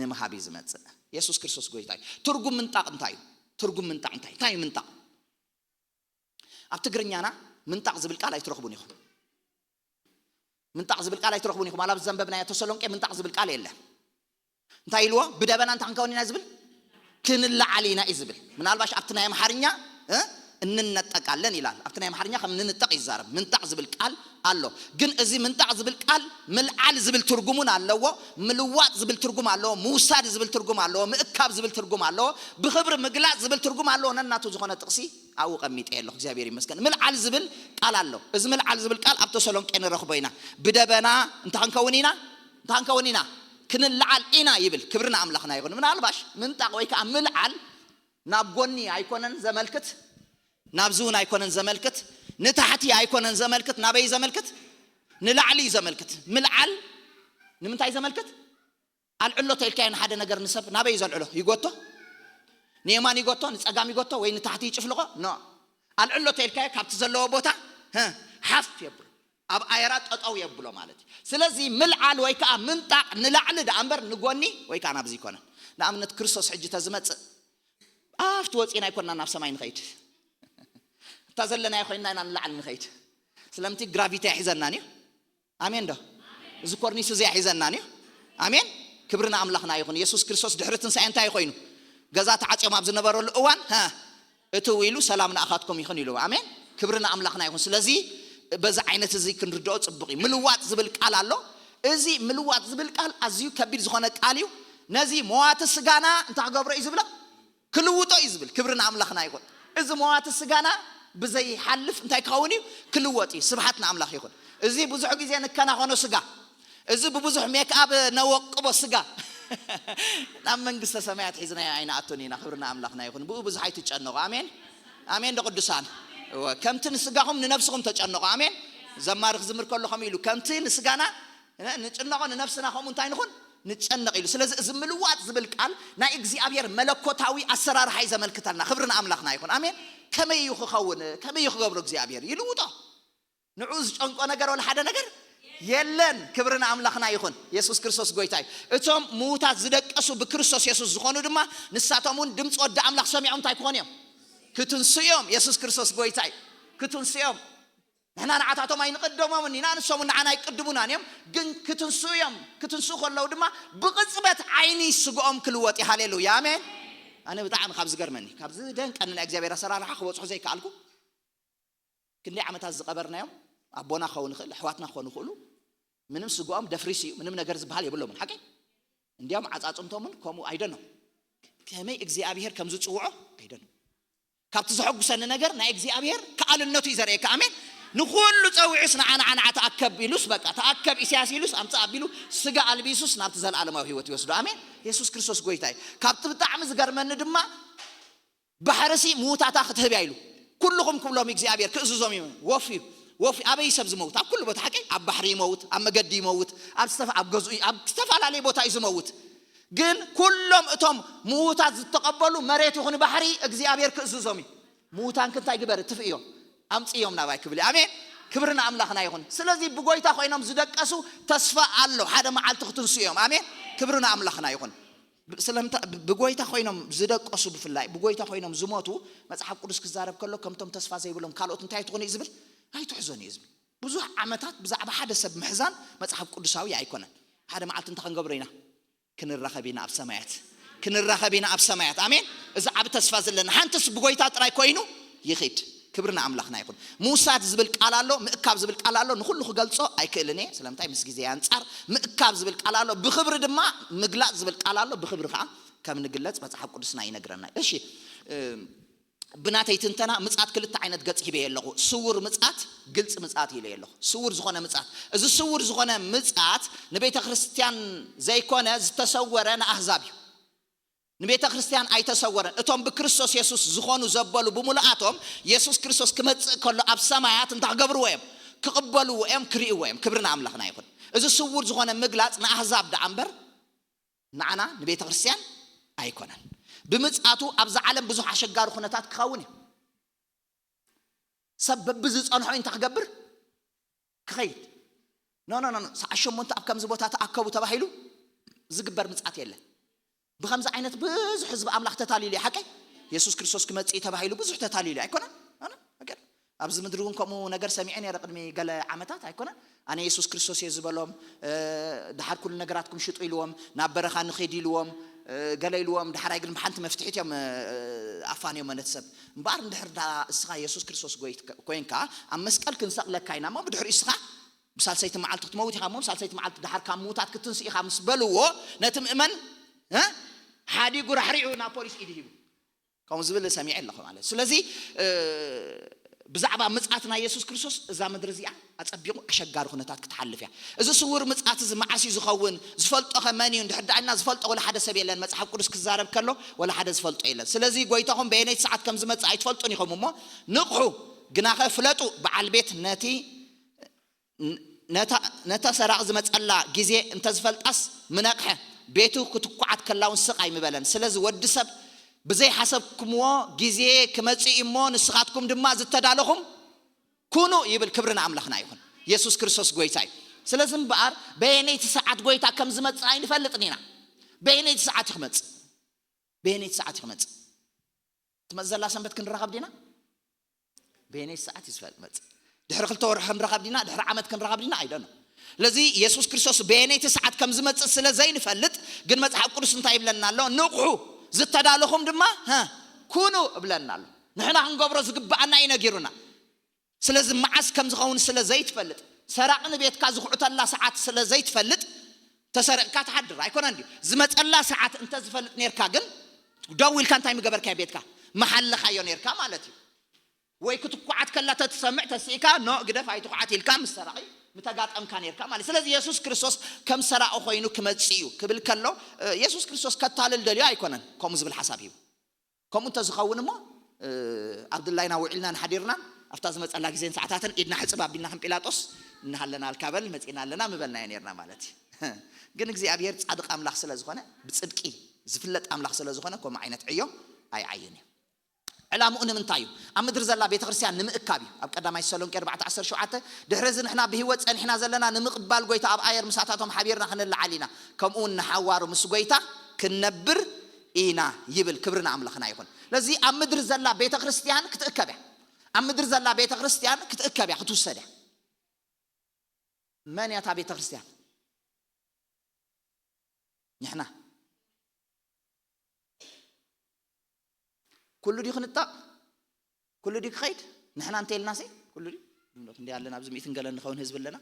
ንምሃብ እዩ ዝመጽእ። የሱስ ክርስቶስ ጎይታ እዩ። ትርጉም ምንጣቕ እንታይ እዩ? ትርጉም ምንጣቕ እንታይ እንታይ እዩ? ምንጣቕ ኣብ ትግርኛና ምንጣቕ ዝብል ቃል ኣይትረኽቡን ኢኹም። ምንጣቕ ዝብል ቃል ኣይትረኽቡን ኢኹም። ኣላ ዘንበብናዮ ተሰሎንቄ ምንጣቕ ዝብል ቃል የለን። እንታይ ኢልዎ? ብደበና እንታይ ክንከውን ኢና ዝብል? ክንለዓል ኢና እዩ ዝብል። ምናልባሽ ኣብቲ ናይ ኣምሓርኛ እንነጠቃለን ይላል። ኣብቲ ናይ ኣምሓርኛ ከም ንንጠቕ ይዛረብ። ምንጣቕ ዝብል ቃል ኣሎ። ግን እዚ ምንጣቕ ዝብል ቃል ምልዓል ዝብል ትርጉሙን ኣለዎ፣ ምልዋጥ ዝብል ትርጉም ኣለዎ፣ ምውሳድ ዝብል ትርጉም ኣለዎ፣ ምእካብ ዝብል ትርጉም ኣለዎ፣ ብኽብሪ ምግላጽ ዝብል ትርጉም ኣለዎ። ነናቱ ዝኾነ ጥቕሲ ኣብኡ ቀሚጠ ኣለኹ። እግዚኣብሔር ይመስገን። ምልዓል ዝብል ቃል ኣሎ። እዚ ምልዓል ዝብል ቃል ኣብ ተሰሎንቄ ንረኽቦ ኢና። ብደበና እንታይ ክንከውን ኢና? እንታይ ክንከውን ኢና? ክንልዓል ኢና ይብል። ክብሪ ንኣምላኽና ይኹን። ምናልባሽ ምንጣቕ ወይ ከዓ ምልዓል ናብ ጎኒ ኣይኮነን ዘመልክት፣ ናብዚ እውን ኣይኮነን ዘመልክት፣ ንታሕቲ ኣይኮነን ዘመልክት። ናበይ ዘመልክት? ንላዕሊ እዩ ዘመልክት። ምልዓል ንምንታይ ዘመልክት? ኣልዕሎ ተልካዮ ንሓደ ነገር ንሰብ ናበይ ዘልዕሎ? ይጎቶ፣ ንየማን ይጎቶ፣ ንጸጋም ይጎቶ ወይ ንታሕቲ ይጭፍልቆ? ኖ። ኣልዕሎ ተልካዮ ካብቲ ዘለዎ ቦታ፣ ህ፣ ሓፍ የብሎ፣ ኣብ ኣየራ ጠጠው የብሎ ማለት እዩ። ስለዚ ምልዓል ወይ ከዓ ምንጣቕ ንላዕሊ ደኣ እምበር ንጎኒ ወይ ከዓ ናብዚ ይኮነን። ንኣብነት ክርስቶስ ሕጂ ተዝመጽእ ኣብቲ ወፂና ኣይኮንና ናብ ሰማይ ንኸይድ። እታ ዘለናዮ ኮይንና ኢና ንላዕሊ ንኸይድ። ስለምቲ ግራቪቲ ኣይሒዘናን እዩ። ኣሜን ዶ? እዚ ኮርኒስ እዚ ኣይሒዘናን እዩ። ኣሜን። ክብሪ ንኣምላኽና ይኹን። የሱስ ክርስቶስ ድሕሪ ትንሳኤ እንታይ ኮይኑ? ገዛ ተዓፅዮም ኣብ ዝነበረሉ እዋን፣ ሀ፣ እትው ኢሉ ሰላም ንኣኻትኩም ይኹን ኢሉ። ኣሜን። ክብሪ ንኣምላኽና ይኹን። ስለዚ በዚ ዓይነት እዚ ክንርድኦ ፅቡቕ እዩ። ምልዋጥ ዝብል ቃል ኣሎ። እዚ ምልዋጥ ዝብል ቃል ኣዝዩ ከቢድ ዝኾነ ቃል እዩ። ነዚ መዋቲ ስጋና እንታይ ክገብሮ እዩ ዝብሎ? ክልውጦ እዩ ዝብል። ክብሪ ንኣምላኽና ይኹን። እዚ መዋቲ ስጋና ብዘይሓልፍ እንታይ ክኸውን እዩ? ክልወጥ እዩ። ስብሓት ንኣምላኽ ይኹን። እዚ ብዙሕ ግዜ ንከናኸኖ ስጋ፣ እዚ ብብዙሕ ሜክኣብ ነወቅቦ ስጋ ናብ መንግስተ ሰማያት ሒዝናዮ ኣይንኣቱን ኢና። ክብሪ ንኣምላኽና ይኹን። ብኡ ብዙሕ ኣይትጨነቑ። ኣሜን፣ ኣሜን ዶ ቅዱሳን? እወ፣ ከምቲ ንስጋኹም ንነፍስኹም ተጨነቑ። ኣሜን። ዘማሪ ክዝምር ከሎ ከምኡ ኢሉ፣ ከምቲ ንስጋና ንጭነቖ ንነፍስና ከምኡ እንታይ ንኹን? ንጨነቕ ኢሉ። ስለዚ እዚ ምልዋጥ ዝብል ቃል ናይ እግዚኣብሔር መለኮታዊ ኣሰራርሓ እዩ ዘመልክተልና። ክብሪ ንኣምላኽና ይኹን። ኣሜን። ከመይ እዩ ክኸውን? ከመይ እዩ ክገብሮ እግዚኣብሔር? ይልውጦ። ንዑ ዝጨንቆ ነገር ወላ ሓደ ነገር የለን። ክብሪ ንኣምላኽና ይኹን። የሱስ ክርስቶስ ጎይታ እዩ። እቶም ምዉታት ዝደቀሱ ብክርስቶስ የሱስ ዝኾኑ ድማ ንሳቶም እውን ድምፂ ወዲ ኣምላኽ ሰሚዖም እንታይ ክኾኑ እዮም? ክትንሱ እዮም። የሱስ ክርስቶስ ጎይታ እዩ። ክትንሱ እዮም። ንሕና ንዓታቶም ኣይንቕድሞምን ኢና፣ ንሶም እውን ንዓና ኣይቅድሙናን እዮም። ግን ክትንሱ እዮም። ክትንሱ ከለዉ ድማ ብቕጽበት ዓይኒ ስግኦም ክልወጥ እዩ። ሃሌሉያ፣ ኣሜን። ኣነ ብጣዕሚ ካብ ዝገርመኒ፣ ካብ ዝደንቀኒ ናይ እግዚኣብሔር ኣሰራርሓ ክበጽሖ ዘይከኣልኩ፣ ክንደይ ዓመታት ዝቐበርናዮም ኣቦና ክኸውን ይኽእል፣ ኣሕዋትና ክኾኑ ይኽእሉ፣ ምንም ስግኦም ደፍሪስ እዩ፣ ምንም ነገር ዝበሃል የብሎምን። ሓቂ እንዲያውም ዓጻጽምቶምን ከምኡ ኣይደኖ። ከመይ እግዚኣብሔር ከም ዝጽውዖ ኣይደኖ። ካብቲ ዘሐጉሰኒ ነገር ናይ እግዚኣብሔር ከኣልነቱ እዩ ዘርእየካ። ኣሜን። ንኹሉ ጸዊዑስ ንዓ፣ ንዓ፣ ንዓ ተኣከብ ኢሉስ፣ በቃ ተኣከብ ኢሳያስ ኢሉስ፣ ኣምጽእ ኣቢሉ ስጋ ኣልቢሱስ ናብቲ ዘለኣለማዊ ህይወት ይወስዶ። ኣሜን። የሱስ ክርስቶስ ጎይታ እዩ። ካብቲ ብጣዕሚ ዝገርመኒ ድማ ባሕርሲ ምዉታታ ክትህብ እያ ኢሉ ኩልኹም ክብሎም እግዚኣብሔር ክእዝዞም እዩ። ወፍ እዩ፣ ወፍ እዩ። ኣበይ ሰብ ዝመውት? ኣብ ኩሉ ቦታ ሓቂ። ኣብ ባሕሪ ይመውት፣ ኣብ መገዲ ይመውት፣ ኣብ ዝተፈ-፣ ኣብ ገዝኡ፣ ኣብ ዝተፈላለየ ቦታ እዩ ዝመውት። ግን ኩሎም እቶም ምዉታት ዝተቐበሉ መሬት ይኹን ባሕሪ እግዚኣብሔር ክእዝዞም እዩ። ምዉታንክ እንታይ ግበር? ትፍእዮም፣ ኣምጽእዮም ናባይ ክብል እዩ። ኣሜን። ክብሪ ንኣምላኽና ይኹን። ስለዚ ብጎይታ ኮይኖም ዝደቀሱ ተስፋ ኣሎ፣ ሓደ መዓልቲ ክትንሱ እዮም። ኣሜን። ክብሪ ንኣምላኽና ይኹን። ስለምንታ-፣ ብጎይታ ኮይኖም ዝደቀሱ፣ ብፍላይ ብጎይታ ኮይኖም ዝሞቱ፣ መጽሓፍ ቅዱስ ክዛረብ ከሎ ከምቶም ተስፋ ዘይብሎም ካልኦት እንታይ ኣይትኾኑ እዩ ዝብል? ኣይትሕዞን እዩ ዝብል። ብዙሕ ዓመታት ብዛዕባ ሓደ ሰብ ምሕዛን መጽሓፍ ቅዱሳዊ ኣይኮነን። ሓደ መዓልቲ እንታይ ክንገብሮ ኢና? ክንራኸብ ኢና ኣብ ሰማያት። ክንራኸብ ኢና ኣብ ሰማያት። ኣሜን። እዚ ዓቢ ተስፋ ዘለና፣ ሓንትስ ብጎይታ ጥራይ ኮይኑ ይኺድ። ክብሪ ንኣምላኽና ይኹን። ምውሳድ ዝብል ቃል ኣሎ፣ ምእካብ ዝብል ቃል ኣሎ። ንኹሉ ክገልጾ ኣይክእልን እየ፣ ስለምንታይ? ምስ ግዜ ኣንጻር። ምእካብ ዝብል ቃል ኣሎ፣ ብኽብሪ ድማ ምግላጽ ዝብል ቃል ኣሎ። ብኽብሪ ከዓ ከም ንግለጽ መጽሓፍ ቅዱስና ይነግረና። እሺ፣ እ፣ ብናተይ ትንተና ምጽኣት ክልተ ዓይነት ገጽ ሂበ ኣለኹ። ስውር ምጽኣት፣ ግልጺ ምጽኣት ኢለ ኣለኹ። ስውር ዝኾነ ምጽኣት፣ እዚ ስውር ዝኾነ ምጽኣት ንቤተ ክርስቲያን ዘይኮነ ዝተሰወረ ንኣህዛብ እዩ። ንቤተ ክርስቲያን ኣይተሰወረን። እቶም ብክርስቶስ የሱስ ዝኾኑ ዘበሉ ብምሉኣቶም የሱስ ክርስቶስ ክመጽእ ከሎ ኣብ ሰማያት እንታይ ክገብርዎ እዮም? ክቕበልዎ እዮም፣ ክርእይዎ እዮም። ክብሪ ንኣምላኽና ይኹን። እዚ ስውር ዝኾነ ምግላጽ ንኣህዛብ ደኣ እምበር ንዓና ንቤተ ክርስቲያን ኣይኮነን። ብምጽኣቱ ኣብዛ ዓለም ብዙሕ ኣሸጋሪ ኩነታት ክኸውን እዩ። ሰብ በብዝጸንሖ እንታይ ክገብር? ክኸይድ። ኖ፣ ኖ፣ ኖ፣ ኖ። ሰዓት ሸሞንተ ኣብ ከምዚ ቦታ ተኣከቡ ተባሂሉ ዝግበር ምጽኣት የለን። ብኸምዚ ዓይነት ብዙሕ ህዝቢ ኣምላኽ ተታሊሉ እዩ። ሓቀይ? የሱስ ክርስቶስ ክመጽእ እዩ ተባሂሉ ብዙሕ ተታሊሉ ኣይኮነን? ኣነ፣ ኣገር-፣ ኣብዚ ምድሪ እውን ከምኡ ነገር ሰሚዐ ነይረ ቅድሚ ገለ ዓመታት ኣይኮነን? ኣነ የሱስ ክርስቶስ እየ ዝበሎም፣ እ፣ ድሓር ኩሉ ነገራትኩም ሽጡ ኢልዎም፣ ናብ በረኻ ንኺድ ኢልዎም፣ እ፣ ገለ ኢልዎም፣ ድሓራይ ግን ብሓንቲ መፍትሒት እዮም፣ እ፣ ኣፋንዮም ነቲ ሰብ። እምበኣር እንድሕር ዳ እስኻ የሱስ ክርስቶስ ጎይት-፣ ኮይንካ ኣብ መስቀል ክንሰቕለካ ኢና እሞ ብድሕሪኡ እስኻ ብሳልሰይቲ መዓልቲ ክትመውት ኢኻ እሞ ብሳልሰይቲ መዓልቲ ድሓር ካብ ምዉታት ክትንስእ ኢኻ ምስ በልዎ ነቲ ምእመን፣ እ፣ ሓዲጉ ራሕሪዑ ናብ ፖሊስ ኢዱ ሂቡ። ከምኡ ዝብል ሰሚዐ ኣለኹ ማለት እዩ። ስለዚ፣ እ፣ ብዛዕባ ምጽኣት ናይ የሱስ ክርስቶስ እዛ ምድሪ እዚኣ ኣጸቢቑ ኣሸጋሪ ኩነታት ክትሓልፍ እያ። እዚ ስውር ምጽኣት እዚ መዓስ እዩ ዝኸውን? ዝፈልጦኸ መን እዩ? እንድሕር ደኣ ኢልና ዝፈልጦ ወላ ሓደ ሰብ የለን። መጽሓፍ ቅዱስ ክዛረብ ከሎ ወላ ሓደ ዝፈልጦ የለን። ስለዚ ጎይታኹም በየነይቲ ሰዓት ከም ዝመጽእ ኣይትፈልጡን ኢኹም እሞ ንቕሑ፣ ግናኸ ፍለጡ፣ በዓል ቤት ነቲ ነታ፣ ነታ ሰራቕ ዝመጸላ ግዜ እንተዝፈልጣስ ምነቕሐ፣ ቤቱ ክትኳዓት ከላ እውን ስቕ ኣይምበለን። ስለዚ ወዲ ሰብ ብዘይሓሰብኩምዎ ግዜ ክመጽእ እዩ እሞ ንስኻትኩም ድማ ዝተዳለኹም ኩኑ ይብል። ክብሪ ንኣምላኽና ይኹን። የሱስ ክርስቶስ ጎይታ እዩ። ስለዚ እምበኣር በየነይቲ ሰዓት ጎይታ ከም ዝመጽእ ኣይንፈልጥን ኢና። በየነይቲ ሰዓት እዩ ክመጽእ? በየነይቲ ሰዓት እዩ ክመጽእ? ትመጽእ ዘላ ሰንበት ክንራኸብ ዲና? በየነይቲ ሰዓት እዩ ዝመጽእ? ድሕሪ ክልተ ወርሒ ክንራኸብ ዲና? ድሕሪ ዓመት ክንራኸብ ዲና? ኣይደኖ። ስለዚ የሱስ ክርስቶስ በየነይቲ ሰዓት ከም ዝመጽእ ስለ ዘይንፈልጥ ግን መጽሓፍ ቅዱስ እንታይ ይብለና ኣሎ? ንቕሑ ዝተዳለኹም ድማ፣ ሀ፣ ኩኑ እብለና ኣሎ። ንሕና ክንገብሮ ዝግብኣና እዩ ነጊሩና። ስለዚ መዓስ ከም ዝኸውን ስለ ዘይትፈልጥ፣ ሰራቒ ንቤትካ ዝኹዕተላ ሰዓት ስለ ዘይትፈልጥ፣ ተሰሪቕካ ትሓድር ኣይኮነን ድዩ? ዝመጸላ ሰዓት እንተ ዝፈልጥ ኔርካ ግን ደው ኢልካ እንታይ ምገበርካዮ? ቤትካ ምሓለኻዮ ኔርካ ማለት እዩ። ወይ ክትኳዓት ከላ ተትሰምዕ ተስኢካ ኖ ግደፍ ኣይትኹዓት ኢልካ ምስ ሰራቒ ምተጋጠምካ ኔርካ ማለት። ስለዚ የሱስ ክርስቶስ ከም ሰራቒ ኮይኑ ክመጽእ እዩ ክብል ከሎ፣ እ፣ የሱስ ክርስቶስ ከታልል ደልዩ ኣይኮነን ከምኡ ዝብል ሓሳብ ሂቡ። ከምኡ እንተዝኸውን እሞ፣ እ፣ ኣብ ድላይና ውዒልናን ሓዲርናን ኣብታ ዝመጸላ ግዜን ሰዓታትን ኢድና ሕጽብ ኣቢልና ከም ጲላጦስ እናሃለና ኣልካ በል መጺእና ኣለና ምበልናዮ ኔርና ማለት እዩ። ግን እግዚኣብሔር ጻድቕ ኣምላኽ ስለ ዝኾነ፣ ብጽድቂ ዝፍለጥ ኣምላኽ ስለ ዝኾነ ከምኡ ዓይነት ዕዮ ኣይዓይን እዩ። ዕላምኡ ንምንታይ እዩ? ኣብ ምድሪ ዘላ ቤተ ክርስቲያን ንምእካብ እዩ። ኣብ ቀዳማይ ተሰሎንቄ ኣርባዕተ ዓሰርተ ሸውዓተ፣ ድሕሪ እዚ ንሕና ብህይወት ጸኒሕና ዘለና ንምቕባል ጎይታ ኣብ ኣየር ምሳታቶም ሓቢርና ክንለዓል ኢና፣ ከምኡ እውን ንሓዋሩ ምስ ጎይታ ክንነብር ኢና ይብል። ክብሪ ንኣምላኽና ይኹን። ስለዚ ኣብ ምድሪ ዘላ ቤተ ክርስቲያን ክትእከብ እያ። ኣብ ምድሪ ዘላ ቤተ ክርስቲያን ክትእከብ እያ፣ ክትውሰድ እያ። መን እያ እታ ቤተ ክርስቲያን? ንሕና። ኩሉ ድዩ ክንጠቕ? ኩሉ ድዩ ክኸይድ? ንሕና እንተ ኢልናሲ ኩሉ ድዩ? ክንደይ ኣለና ኣብዚ ሚእትን ገለን ንኸውን ህዝቢ ኣለና።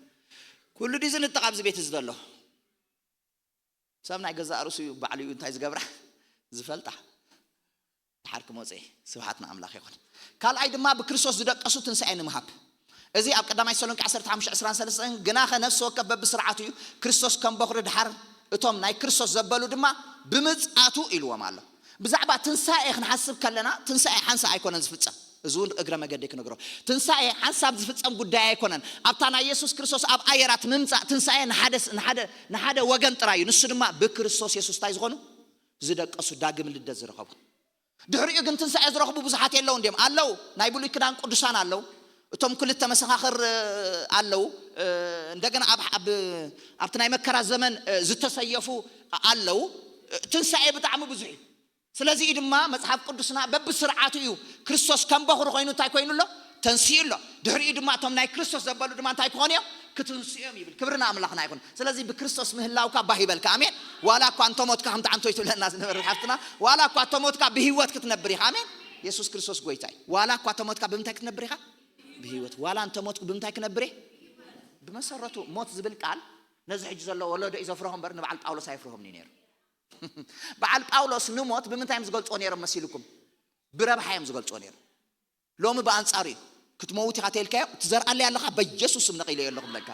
ኩሉ ድዩ ዝንጠቕ ኣብዚ ቤት እዚ ዘሎ? ሰብ ናይ ገዛእ ርእሱ እዩ ባዕሉ እዩ እንታይ ዝገብራ ዝፈልጣ። ድሓር ክመጽእ እዩ። ስብሓት ንኣምላኽ ይኹን። ካልኣይ ድማ ብክርስቶስ ዝደቀሱ ትንሳኤ ንምሃብ። እዚ ኣብ ቀዳማይ ተሰሎንቄ ዓሰርተ ሓሙሽተ ዕስራን ሰለስተን፣ ግናኸ ነፍሲ ወከፍ በብስርዓቱ እዩ፣ ክርስቶስ ከም በኹሪ ድሓር እቶም ናይ ክርስቶስ ዘበሉ ድማ ብምጽኣቱ ኢልዎም ኣሎ። ብዛዕባ ትንሳኤ ክንሓስብ ከለና ትንሳኤ ሓንሳእ ኣይኮነን ዝፍጸም። እዚ እውን እግረ መገደይ ክነግሮ። ትንሳኤ ሓንሳብ ዝፍጸም ጉዳይ ኣይኮነን። ኣብታ ናይ የሱስ ክርስቶስ ኣብ ኣየራት ምምጻእ ትንሳኤ ንሓደ፣ ንሓደ፣ ንሓደ ወገን ጥራይ እዩ። ንሱ ድማ ብክርስቶስ የሱስ እንታይ ዝኾኑ? ዝደቀሱ፣ ዳግም ልደት ዝረኸቡ። ድሕሪኡ ግን ትንሳኤ ዝረኽቡ ብዙሓት የለውን ድዮም? ኣለዉ። ናይ ብሉይ ክዳን ቅዱሳን ኣለዉ። እቶም ክልተ መሰኻኽር፣ እ፣ ኣለዉ። እ፣ እንደገና ኣብ፣ ኣብ፣ ኣብቲ ናይ መከራ ዘመን፣ እ፣ ዝተሰየፉ ኣለዉ። እ፣ ትንሳኤ ብጣዕሚ ብዙሕ እዩ። ስለዚ እዩ ድማ መጽሓፍ ቅዱስና በብስርዓቱ እዩ። ክርስቶስ ከም በኹሪ ኮይኑ እንታይ ኮይኑ ኣሎ? ተንሲኡ ኣሎ። ድሕሪኡ ድማ እቶም ናይ ክርስቶስ ዘበሉ ድማ እንታይ ክኾኑ እዮም? ክትንስኡ እዮም ይብል። ክብሪ ንኣምላኽና ይኹን። ስለዚ ብክርስቶስ ምህላውካ ባህ ይበልካ። ኣሜን። ዋላ እኳ እንተሞትካ ከምቲ ዓንቶይ ትብለና ዝነበረት ሓፍትና፣ ዋላ እኳ እንተሞትካ ብህይወት ክትነብር ኢኻ። ኣሜን። የሱስ ክርስቶስ ጎይታ እዩ። ዋላ እኳ እንተሞትካ ብምንታይ ክትነብር ኢኻ? ብህይወት። ዋላ እንተሞትኩ ብምንታይ ክነብር እየ? ብመሰረቱ ሞት ዝብል ቃል ነዚ ሕጂ ዘሎ ወለዶ እዩ ዘፍርሆ እምበር ንበዓል ጳውሎስ ኣይፍርሆምን እዩ ነይሩ። በዓል ጳውሎስ ንሞት ብምንታይ እዮም ዝገልጽዎ ነይሮም መሲልኩም? ብረብሓ እዮም ዝገልጽዎ ነይሮም። ሎሚ ብኣንጻሩ እዩ። ክትመውት ኢኻ ተልካዮ፣ ትዘርኣለይ ኣለኻ፣ በኢየሱስ ስም ነቒለዮ ኣለኹ ብለካ።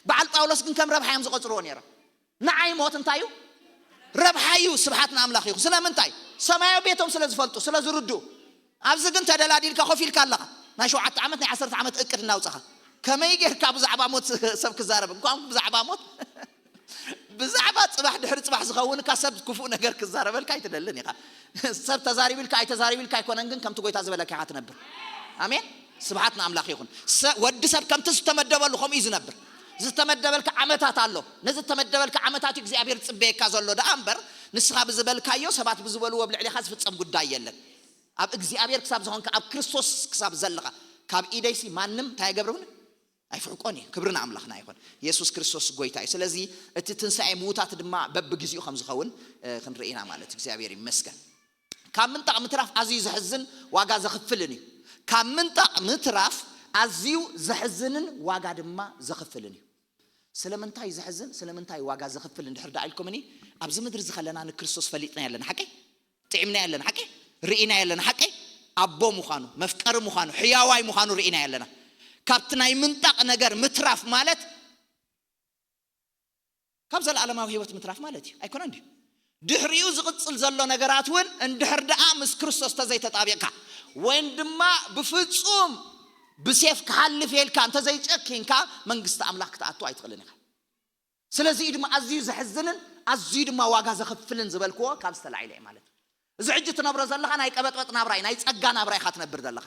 በዓል ጳውሎስ ግን ከም ረብሓ እዮም ዝቐጽርዎ ነይሮም። ንዓይ ሞት እንታይ እዩ? ረብሓ እዩ። ስብሓት ንኣምላኽ ይኹን። ስለምንታይ? ሰማያዊ ቤቶም ስለ ዝፈልጡ፣ ስለ ዝርድኡ። ኣብዚ ግን ተደላዲልካ ኮፍ ኢልካ ኣለኻ። ናይ ሸውዓተ ዓመት፣ ናይ ዓሰርተ ዓመት እቅድ እናውጻኻ። ከመይ ጌርካ ብዛዕባ ሞት ሰብ ክዛረብ? እንኳን ብዛዕባ ሞት፣ ብዛዕባ ጽባሕ ድሕሪ ጽባሕ ዝኸውንካ ሰብ ክፉእ ነገር ክዛረበልካ ኣይትደልን ኢኻ። ሰብ ተዛሪብልካ ኣይተዛሪብልካ ኣይኮነን፣ ግን ከምቲ ጎይታ ዝበለካ ኢኻ ትነብር። ኣሜን። ስብሓት ንኣምላኽ ይኹን። ሰ-፣ ወዲ ሰብ ከምቲ ዝተመደበሉ ከምኡ እዩ ዝነብር። ዝተመደበልካ ዓመታት ኣሎ። ነዚ ዝተመደበልካ ዓመታት እዩ እግዚኣብሔር ዝጽበየካ ዘሎ ደኣ እምበር፣ ንስኻ ብዝበልካዮ፣ ሰባት ብዝበልዎ ኣብ ልዕሌኻ ዝፍጸም ጉዳይ የለን። ኣብ እግዚኣብሔር ክሳብ ዝኾንካ፣ ኣብ ክርስቶስ ክሳብ ዘለኻ፣ ካብ ኢደይሲ ማንም እንታይ ኣይገብርብን? ኣይፍሕቆን እዩ። ክብሪ ንኣምላኽና ይኹን። የሱስ ክርስቶስ ጎይታ እዩ። ስለዚ እቲ ትንሳኤ ምዉታት ድማ በብግዜኡ ከም ዝኸውን ክንርኢ ኢና ማለት እዩ። እግዚኣብሔር ይመስገን። ካብ ምንጣቕ ምትራፍ ኣዝዩ ዘሕዝን ዋጋ ዘኽፍልን እዩ። ካብ ምንጣቕ ምትራፍ ኣዝዩ ዘሕዝንን ዋጋ ድማ ዘኽፍልን እዩ። ስለምንታይ ዘሕዝን ስለምንታይ ዋጋ ዘኽፍል እንድሕር ደኣ ኢልኩምኒ፣ ኣብዚ ምድሪ ዝኸለና ንክርስቶስ ፈሊጥና ያለን ሓቂ፣ ጥዒምና ያለን ሓቂ፣ ርኢና ያለን ሓቂ፣ ኣቦ ምዃኑ፣ መፍቀሪ ምዃኑ፣ ሕያዋይ ምዃኑ ርኢና ያለና። ካብቲ ናይ ምንጣቕ ነገር ምትራፍ ማለት ካብ ዘለኣለማዊ ህይወት ምትራፍ ማለት እዩ። ኣይኮነን ድዩ? ድሕሪኡ ዝቕጽል ዘሎ ነገራት እውን እንድሕር ደኣ ምስ ክርስቶስ ተዘይተጣቢቕካ፣ ወይም ድማ ብፍጹም ብሴፍ ክሓልፍ የልካ እንተዘይጨኪንካ፣ መንግስቲ ኣምላኽ ክትኣቱ ኣይትኽእልን ኢኻ። ስለዚ እዩ ድማ ኣዝዩ ዘሕዝንን ኣዝዩ ድማ ዋጋ ዘኽፍልን ዝበልክዎ ካብ ዝተላዒለ እዩ ማለት እዩ። እዚ ሕጂ ትነብሮ ዘለኻ ናይ ቀበጥበጥ ናብራ እዩ፣ ናይ ጸጋ ናብራ ኢኻ ትነብር ዘለኻ።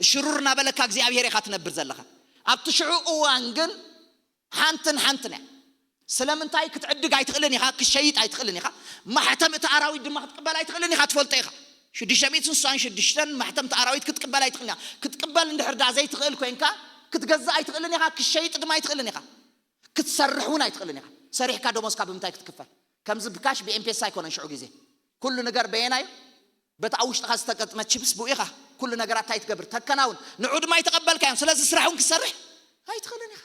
ሽሩር እናበለካ እግዚኣብሔር ኢኻ ትነብር ዘለኻ። ኣብቲ ሽዑ እዋን ግን ሓንትን ሓንትን እያ። ስለምንታይ ክትዕድግ ኣይትኽእልን ኢኻ፣ ክሸይጥ ኣይትኽእልን ኢኻ። ማሕተም እቲ ኣራዊት ድማ ክትቅበል ኣይትኽእልን ኢኻ፣ ትፈልጦ ኢኻ። ሽዱሽተ ሚእትን ስሳን ሽዱሽተን ማሕተም እቲ ኣራዊት ክትቅበል ኣይትኽእልን ኢኻ። ክትቅበል እንድሕር ዳ ዘይትኽእል ኮይንካ፣ ክትገዝእ ኣይትኽእልን ኢኻ፣ ክሸይጥ ድማ ኣይትኽእልን ኢኻ። ክትሰርሕ እውን ኣይትኽእልን ኢኻ። ሰሪሕካ ደሞዝካ ብምንታይ ክትክፈል? ከምዚ ብካሽ ብኤምፔሳ ኣይኮነን ሽዑ ግዜ። ኩሉ ነገር በየናይ? በቲ ኣብ ውሽጥኻ ዝተቀጥመ ችፕስ ብኡ ኢኻ ኩሉ ነገራት እንታይ ትገብር? ተከናውን። ንዑ ድማ ኣይተቐበልካዮም። ስለዚ ስራሕ እውን ክትሰርሕ ኣይትኽእልን ኢኻ።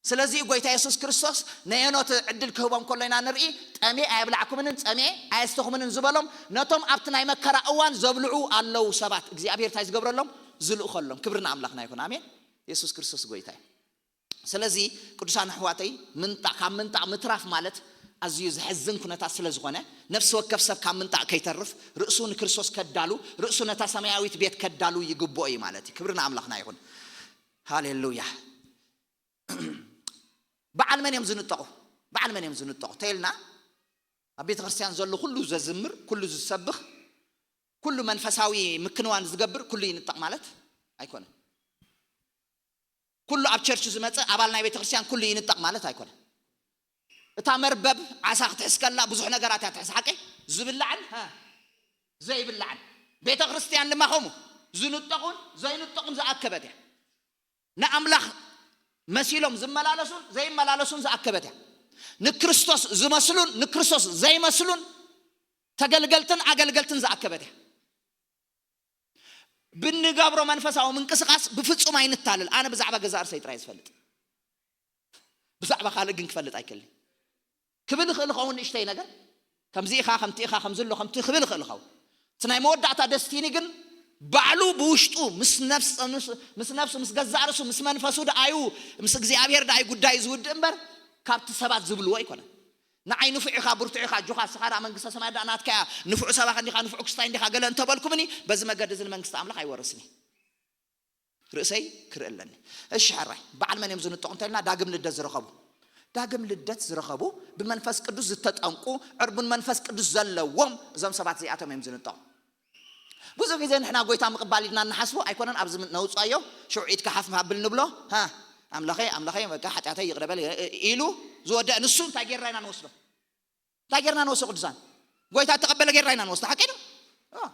ስለዚ እዩ ጎይታ የሱስ ክርስቶስ ነየኖት ዕድል ክህቦም ከሎ ኢና ንርኢ። ጠሜ ኣየብላዕኩምንን ጸሜ ኣየስተኹምንን ዝበሎም ነቶም ኣብቲ ናይ መከራ እዋን ዘብልዑ ኣለዉ ሰባት። እግዚኣብሔር እንታይ ዝገብረሎም? ዝልእኸሎም። ክብሪ ንኣምላኽና ይኹን። ኣሜን። የሱስ ክርስቶስ ጎይታ እዩ። ስለዚ ቅዱሳን ኣሕዋተይ፣ ምንጣቕ፣ ካብ ምንጣቕ ምትራፍ ማለት ኣዝዩ ዘሕዝን ኩነታት ስለ ዝኾነ፣ ነፍሲ ወከፍ ሰብ ካብ ምንጣቕ ከይተርፍ፣ ርእሱ ንክርስቶስ ከዳሉ፣ ርእሱ ነታ ሰማያዊት ቤት ከዳሉ ይግብኦ እዩ ማለት እዩ። ክብሪ ንኣምላኽና ይኹን። ሃሌሉያ። በዓል መን እዮም ዝንጠቑ? በዓል መን እዮም ዝንጠቑ ተይልና፣ ኣብ ቤተ ክርስቲያን ዘሎ ኩሉ ዘዝምር፣ ኩሉ ዝሰብኽ፣ ኩሉ መንፈሳዊ ምክንዋን ዝገብር ኩሉ ይንጠቕ ማለት ኣይኮነን። ኩሉ ኣብ ቸርች ዝመጽእ ኣባል ናይ ቤተ ክርስቲያን ኩሉ ይንጠቕ ማለት ኣይኮነን። እታ መርበብ ዓሳ ክትሕዝ ከላ ብዙሕ ነገራት እያ ትሕዝ፣ ሓቀይ? ዝብላዕን፣ ሃ፣ ዘይብላዕን። ቤተ ክርስቲያን ድማ ከምኡ ዝንጠቑን ዘይንጠቑን ዝኣከበት እያ። ንኣምላኽ መሲሎም ዝመላለሱን ዘይመላለሱን ዝኣከበት እያ። ንክርስቶስ ዝመስሉን ንክርስቶስ ዘይመስሉን ተገልገልትን ኣገልገልትን ዝኣከበት እያ። ብንገብሮ መንፈሳዊ ምንቅስቃስ ብፍጹም ኣይንታለል። ኣነ ብዛዕባ ገዛእ ርእሰይ ጥራይ ዝፈልጥ፣ ብዛዕባ ካልእ ግን ክፈልጥ ኣይክእልን። ክብል እኽእል እኸውን ንእሽተይ ነገር፣ ከምዚ ኢኻ፣ ከምቲ ኢኻ፣ ከምዚ ኣሎ፣ ከምቲ ክብል እኽእል እኸውን። እቲ ናይ መወዳእታ ደስቲኒ ግን ባዕሉ ብውሽጡ ምስ ነፍስ-፣ ምስ፣ ምስ ነፍሱ፣ ምስ ገዛእ ርእሱ፣ ምስ መንፈሱ ደኣዩ፣ ምስ እግዚኣብሔር ደኣዩ ጉዳዩ ዝውድእ እምበር ካብቲ ሰባት ዝብልዎ ኣይኮነን። ንዓይ ንፉዕ ኢኻ፣ ብርቱዕ ኢኻ፣ ኣጆኻ፣ ንስኻ ደኣ መንግስተ ሰማያት ደኣ ናትካ እያ፣ ንፉዕ ሰባኺ እንዲኻ፣ ንፉዕ ክስታይ እንዲኻ፣ ገለ እንተበልኩምኒ፣ በዚ መገዲ እዚ ንመንግስቲ ኣምላኽ ኣይወርስን እየ። ርእሰይ ክርኢ ኣለኒ። እሺ ሕራይ፣ በዓል መን እዮም ዝንጠቑ እንተልና፣ ዳግም ልደት ዝረኸቡ። ዳግም ልደት ዝረኸቡ፣ ብመንፈስ ቅዱስ ዝተጠምቁ፣ ዕርቡን መንፈስ ቅዱስ ዘለዎም፣ እዞም ሰባት እዚኣቶም እዮም ዝንጠቑ። ብዙሕ ግዜ ንሕና ጎይታ ምቕባል ኢልና እንሓስቦ ኣይኮነን፣ ኣብዚ ነውፅኣዮ፣ ሽዑ ኢድካ ሓፍ ሃብል ንብሎ፣ ሃ፣ ኣምላኸይ፣ ኣምላኸይ፣ በቃ ሓጢኣተይ ይቕረ በል ኢሉ ዝወደአ ንሱ እንታይ ጌርና ኢና ንወስዶ? እንታይ ጌርና ንወስዶ ቅዱሳን? ጎይታ እተቐበለ ጌርና ኢና ንወስዶ፣ ሓቂ ዶ? ኣዎ።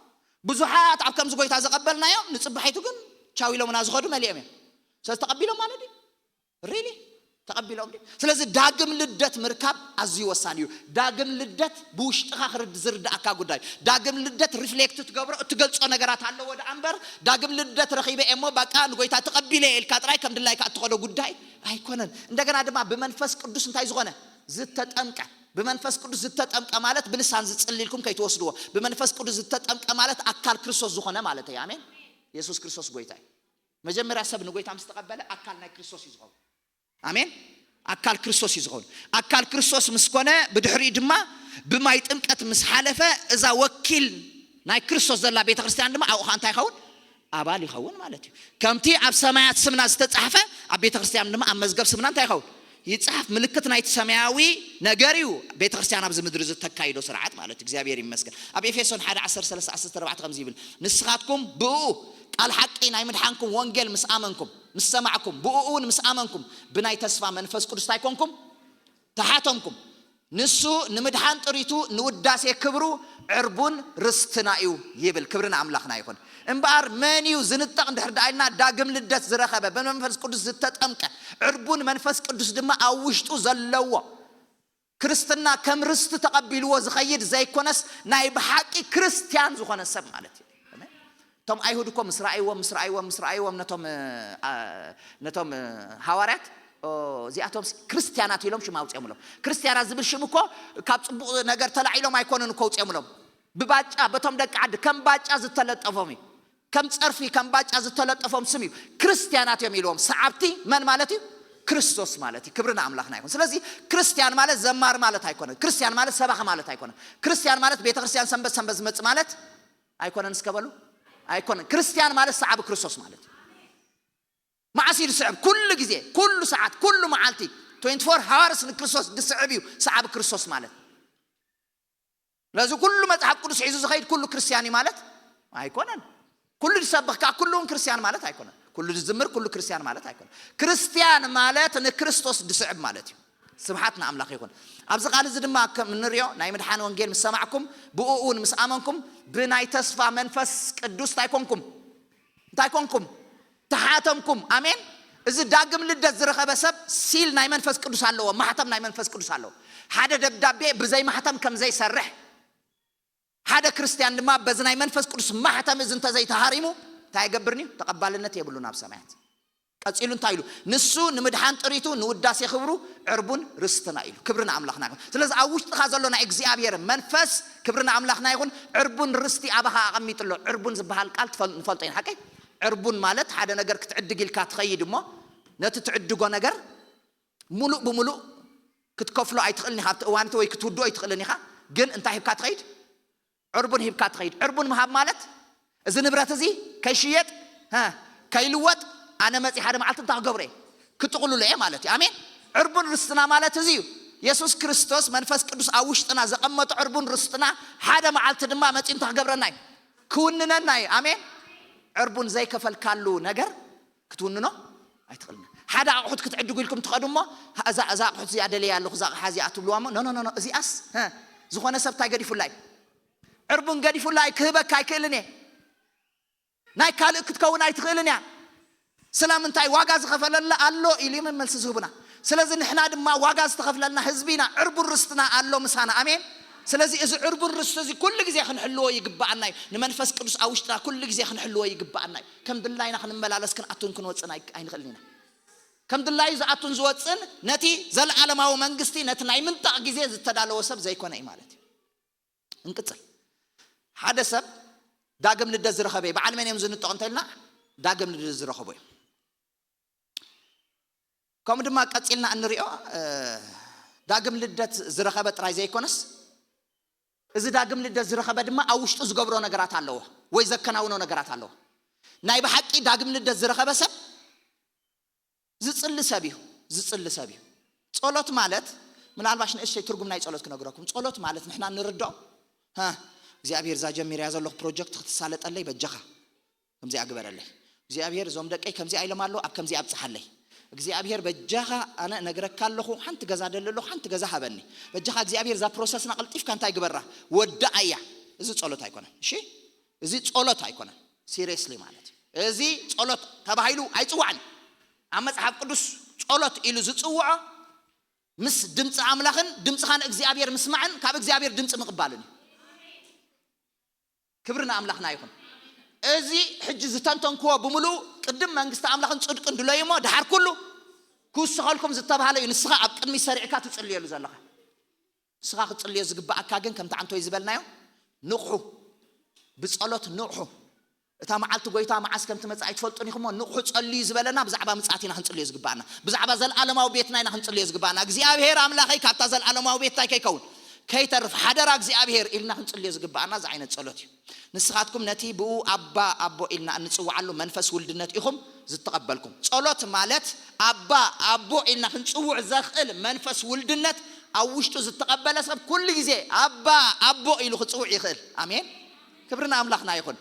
ብዙሓት ኣብ ከምዚ ጎይታ ዘቐበልናዮም ንጽባሒቱ ግን ቻው ኢሎምና ዝኸዱ መሊኦም እዮም። ስለዚ ተቐቢሎም ማለት ድዩ? ሪሊ ተቐቢሎም ድዩ? ስለዚ ዳግም ልደት ምርካብ ኣዝዩ ወሳኒ እዩ። ዳግም ልደት ብውሽጥኻ ክርድ-፣ ዝርድኣካ ጉዳይ እዩ። ዳግም ልደት ሪፍሌክት ትገብሮ፣ እትገልጾ ነገራት ኣለዎ ደኣ እምበር፣ ዳግም ልደት ረኺበ እየ እሞ በቃ ንጎይታ ተቐቢለ እየ ኢልካ ጥራይ ከም ድላይካ እትኸዶ ጉዳይ ኣይኮነን። እንደገና ድማ ብመንፈስ ቅዱስ እንታይ ዝኾነ? ዝተጠምቀ። ብመንፈስ ቅዱስ ዝተጠምቀ ማለት ብልሳን ዝጽሊ ኢልኩም ከይትወስድዎ። ብመንፈስ ቅዱስ ዝተጠምቀ ማለት ኣካል ክርስቶስ ዝኾነ ማለት እዩ። ኣሜን። የሱስ ክርስቶስ ጎይታ እዩ። መጀመርያ ሰብ ንጎይታ ምስ ተቐበለ ኣካል ናይ ክርስቶስ እዩ ዝኸውን። ኣሜን። ኣካል ክርስቶስ እዩ ዝኸውን። ኣካል ክርስቶስ ምስ ኮነ ብድሕሪኡ ድማ ብማይ ጥምቀት ምስ ሓለፈ እዛ ወኪል ናይ ክርስቶስ ዘላ ቤተ ክርስቲያን ድማ ኣብኡ ኸዓ እንታይ ይኸውን? ኣባል ይኸውን ማለት እዩ። ከምቲ ኣብ ሰማያት ስምና ዝተጻሕፈ ኣብ ቤተ ክርስቲያን ድማ ኣብ መዝገብ ስምና እንታይ ይኸውን? ይጽሓፍ። ምልክት ናይቲ ሰማያዊ ነገር እዩ ቤተ ክርስቲያን ኣብዚ ምድሪ እዚ እተካይዶ ስርዓት ማለት እዩ። እግዚኣብሔር ይመስገን። ኣብ ኤፌሶን ሓደ ዓሰርተ ሰለስተ ዓሰርተ ኣርባዕተ ከምዚ ይብል፣ ንስኻትኩም ብእኡ ቃል ሓቂ ናይ ምድሓንኩም ወንጌል ምስ ኣመንኩም፣ ምስ ሰማዕኩም፣ ብእኡ እውን ምስ ኣመንኩም ብናይ ተስፋ መንፈስ ቅዱስ እንታይ ኮንኩም? ተሓተምኩም። ንሱ ንምድሓን ጥሪቱ ንውዳሴ ክብሩ ዕርቡን ርስትና እዩ ይብል። ክብሪ ንኣምላኽና ይኹን። እምበኣር መን እዩ ዝንጠቕ እንድሕር ደኣ ኢልና፣ ዳግም ልደት ዝረኸበ፣ ብመንፈስ ቅዱስ ዝተጠምቀ፣ ዕርቡን መንፈስ ቅዱስ ድማ ኣብ ውሽጡ ዘለዎ፣ ክርስትና ከም ርስቲ ተቐቢልዎ ዝኸይድ ዘይኮነስ፣ ናይ ብሓቂ ክርስትያን ዝኾነ ሰብ ማለት እዩ። ኣሜን። እቶም ኣይሁድ እኮ ምስ ረኣይዎም፣ ምስ ረኣይዎም፣ ምስ ረኣይዎም ነቶም፣ እ፣ ኣ፣ ነቶም፣ እ፣ ሃዋርያት፣ ኦ፣ እዚኣቶም ክርስትያናት ኢሎም ሽም ኣውፅኦምሎም። ክርስትያናት ዝብል ሽም እኮ ካብ ፅቡቕ ነገር ተላዒሎም ኣይኮኑን እኮ ኣውፅኦምሎም። ብባጫ፣ በቶም ደቂ ዓዲ ከም ባጫ ዝተለጠፎም እዩ። ከም ፀርፊ፣ ከም ባጫ ዝተለጠፎም ስም እዩ። ክርስትያናት እዮም ኢልዎም። ሰዓብቲ መን ማለት እዩ? ክርስቶስ ማለት እዩ። ክብሪ ንኣምላኽና ይኹን። ስለዚ ክርስትያን ማለት ዘማሪ ማለት ኣይኮነን። ክርስትያን ማለት ሰባኺ ማለት ኣይኮነን። ክርስትያን ማለት ቤተክርስትያን ሰንበት ሰንበት ዝመጽእ ማለት ኣይኮነን። እስከ በሉ፣ ኣይኮነን። ክርስትያን ማለት ሰዓቢ ክርስቶስ ማለት እዩ። መዓስ እዩ ዝስዕብ? ኩሉ ግዜ፣ ኩሉ ሰዓት፣ ኩሉ መዓልቲ፣ ትዌንቲ ፎር ሃወርስ ንክርስቶስ ዝስዕብ እዩ ሰዓቢ ክርስቶስ ማለት። ስለዚ ኩሉ መጽሓፍ ቅዱስ ሒዙ ዝኸይድ ኩሉ ክርስትያን እዩ ማለት ኣይኮነን። ኩሉ ዝሰብኽ ከዓ ኩሉ እውን ክርስትያን ማለት ኣይኮነን። ኩሉ ዝዝምር ኩሉ ክርስትያን ማለት ኣይኮነን። ክርስትያን ማለት ንክርስቶስ ዝስዕብ ማለት እዩ። ስብሓት ንኣምላኽ ይኹን። ኣብዚ ቃል እዚ ድማ ከም እንሪኦ ናይ ምድሓን ወንጌል ምስ ሰማዕኩም ብኡ እውን ምስ ኣመንኩም ብናይ ተስፋ መንፈስ ቅዱስ እንታይ ኮንኩም? እንታይ ኮንኩም? ተሓተምኩም። ኣሜን። እዚ ዳግም ልደት ዝረኸበ ሰብ ሲል ናይ መንፈስ ቅዱስ ኣለዎ፣ ማሕተም ናይ መንፈስ ቅዱስ ኣለዎ። ሓደ ደብዳቤ ብዘይ ማሕተም ከም ዘይሰርሕ፣ ሓደ ክርስትያን ድማ በዚ ናይ መንፈስ ቅዱስ ማሕተም እዚ እንተዘይተሃሪሙ እንታይ ይገብርን እዩ? ተቐባልነት የብሉን ኣብ ሰማያት። ቀጺሉ እንታይ ኢሉ? ንሱ ንምድሓን ጥሪቱ ንውዳሴ ክብሩ ዕርቡን ርስትና ኢሉ። ክብሪ ንኣምላኽና ይኹን። ስለዚ ኣብ ውሽጥኻ ዘሎ ናይ እግዚኣብሔር መንፈስ፣ ክብሪ ንኣምላኽና ይኹን፣ ዕርቡን ርስቲ ኣባኻ ኣቐሚጡ ኣሎ። ዕርቡን ዝበሃል ቃል ትፈል-፣ ንፈልጦ ኢና፣ ሓቀይ? ዕርቡን ማለት ሓደ ነገር ክትዕድግ ኢልካ ትኸይድ እሞ ነቲ ትዕድጎ ነገር ሙሉእ ብሙሉእ ክትከፍሎ ኣይትኽእልን ኢኻ፣ ኣብቲ እዋን እቲ ወይ ክትውድኦ ኣይትኽእልን ኢኻ። ግን እንታይ ሂብካ ትኸይድ? ዕርቡን ሂብካ ትኸይድ። ዕርቡን ምሃብ ማለት እዚ ንብረት እዚ ከይሽየጥ፣ ሀ፣ ከይልወጥ ኣነ መፂ ሓደ መዓልቲ እንታይ ክገብሮ እየ? ክጥቕልሎ እየ ማለት እዩ። ኣሜን። ዕርቡን ርስትና ማለት እዚ እዩ። የሱስ ክርስቶስ መንፈስ ቅዱስ ኣብ ውሽጥና ዘቐመጦ ዕርቡን ርስትና ሓደ መዓልቲ ድማ መፂኡ እንታይ ክገብረና እዩ? ክውንነና እዩ። ኣሜን። ዕርቡን ዘይከፈልካሉ ነገር ክትውንኖ ኣይትኽእልን። ሓደ ኣቑሑት ክትዕድጉ ኢልኩም ትኸዱ እሞ፣ እዛ፣ እዛ ኣቑሑት እዚኣ ደልየ ኣለኹ፣ እዛ ኣቕሓ እዚኣ ትብልዋ እሞ፣ ኖ፣ ኖ፣ ኖ፣ ኖ፣ እዚኣስ፣ ሀ፣ ዝኾነ ሰብ እንታይ ገዲፉላ እዩ? ዕርቡን ገዲፉላ እዩ፣ ክህበካ ኣይክእልን እየ። ናይ ካልእ ክትከውን ኣይትኽእልን እያ። ስለምንታይ? ዋጋ ዝኸፈለላ ኣሎ ኢሉ እዮም መልሲ ዝህቡና። ስለዚ ንሕና ድማ ዋጋ ዝተኸፍለልና ህዝቢ ኢና፣ ዕርቡን ርስትና ኣሎ ምሳና። ኣሜን። ስለዚ እዚ ዕርቡን ርስቲ እዚ ኩሉ ግዜ ክንሕልዎ ይግባኣና እዩ። ንመንፈስ ቅዱስ ኣብ ውሽጥና ኩሉ ግዜ ክንሕልዎ ይግባኣና እዩ። ከም ድላይና ክንመላለስ፣ ክንኣቱን ክንወፅን ኣይ-፣ ኣይንኽእልን ኢና። ከም ድላዩ ዝኣቱን ዝወፅን ነቲ ዘለኣለማዊ መንግስቲ፣ ነቲ ናይ ምንጣቕ ግዜ ዝተዳለወ ሰብ ዘይኮነ እዩ ማለት እዩ። እንቅፅል። ሓደ ሰብ ዳግም ልደት ዝረኸበ እዩ። በዓል መን እዮም ዝንጠቑ እንተልና፣ ዳግም ልደት ዝረኸቡ እዮም። ከምኡ ድማ ቀፂልና እንሪኦ፣ እ፣ ዳግም ልደት ዝረኸበ ጥራይ ዘይኮነስ፣ እዚ ዳግም ልደት ዝረኸበ ድማ ኣብ ውሽጡ ዝገብሮ ነገራት ኣለዎ ወይ ዘከናውኖ ነገራት ኣለዎ። ናይ ብሓቂ ዳግም ልደት ዝረኸበ ሰብ ዝጽሊ ሰብ እዩ። ዝጽሊ ሰብ እዩ። ጸሎት ማለት፣ ምናልባሽ ንእሽተይ ትርጉም ናይ ጸሎት ክነግረኩም። ጸሎት ማለት ንሕና ንርድኦ፣ ሃ፣ እግዚኣብሔር፣ እዛ ጀሚረያ ዘለኹ ፕሮጀክት ክትሳለጠለይ በጃኻ ከምዚኣ ግበረለይ። እግዚኣብሔር፣ እዞም ደቀይ ከምዚኣ ኢሎም ኣለዉ፣ ኣብ ከምዚኣ ኣብጽሓለይ። እግዚኣብሔር፣ በጃኻ፣ ኣነ እነግረካ ኣለኹ፣ ሓንቲ ገዛ ደሊ ኣለኹ፣ ሓንቲ ገዛ ሃበኒ። በጃኻ እግዚኣብሔር፣ እዛ ፕሮሰስና ቀልጢፍካ እንታይ ግበራ? ወድኣያ። እዚ ጸሎት ኣይኮነን። እሺ? እዚ ጸሎት ኣይኮነን። ሲሪየስሊ ማለት እዩ። እዚ ጸሎት ተባሂሉ ኣይጽዋዕን። ኣብ መጽሓፍ ቅዱስ ጸሎት ኢሉ ዝጽውዖ ምስ ድምፂ ኣምላኽን ድምፅኻ ንእግዚኣብሔር ምስማዕን ካብ እግዚኣብሔር ድምፂ ምቕባልን እዩ። ክብሪ ንኣምላኽና ይኹን። እዚ ሕጂ ዝተንተንክዎ ብምሉኡ ቅድም መንግስቲ ኣምላኽን ጽድቅን ድለዩ እሞ፣ ድሓር ኩሉ ክውስኸልኩም ዝተባህለ እዩ። ንስኻ ኣብ ቅድሚት ሰሪዕካ ትጽልየሉ ዘለኻ። ንስኻ ክትጽልዮ ዝግብኣካ ግን፣ ከምቲ ዓንቶይ ዝበልናዮ፣ ንቕሑ። ብጸሎት ንቕሑ። እታ መዓልቲ ጎይታ መዓስ ከም ትመጽእ ኣይትፈልጡን ኢኹም እሞ፣ ንቕሑ ጸልዩ ዝበለና ብዛዕባ ምጽኣት ኢና ክንጽልዮ ዝግብኣና። ብዛዕባ ዘልኣለማዊ ቤትና ኢና ክንጽልዮ ዝግብኣና። እግዚኣብሔር ኣምላኸይ፣ ካብታ ዘልኣለማዊ ቤት እንታይ ከይከውን? ከይተርፍ ሓደራ እግዚኣብሔር ኢልና ክንጽልዮ ዝግብኣና እዚ ዓይነት ጸሎት እዩ። ንስኻትኩም ነቲ ብኡ ኣባ ኣቦ ኢልና እንጽውዓሉ መንፈስ ውልድነት ኢኹም ዝተቐበልኩም። ጸሎት ማለት ኣባ ኣቦ ኢልና ክንጽውዕ ዘኽእል መንፈስ ውልድነት ኣብ ውሽጡ ዝተቐበለ ሰብ ኩሉ ግዜ ኣባ ኣቦ ኢሉ ክጽውዕ ይኽእል። ኣሜን። ክብሪ ንኣምላኽና ይኹን።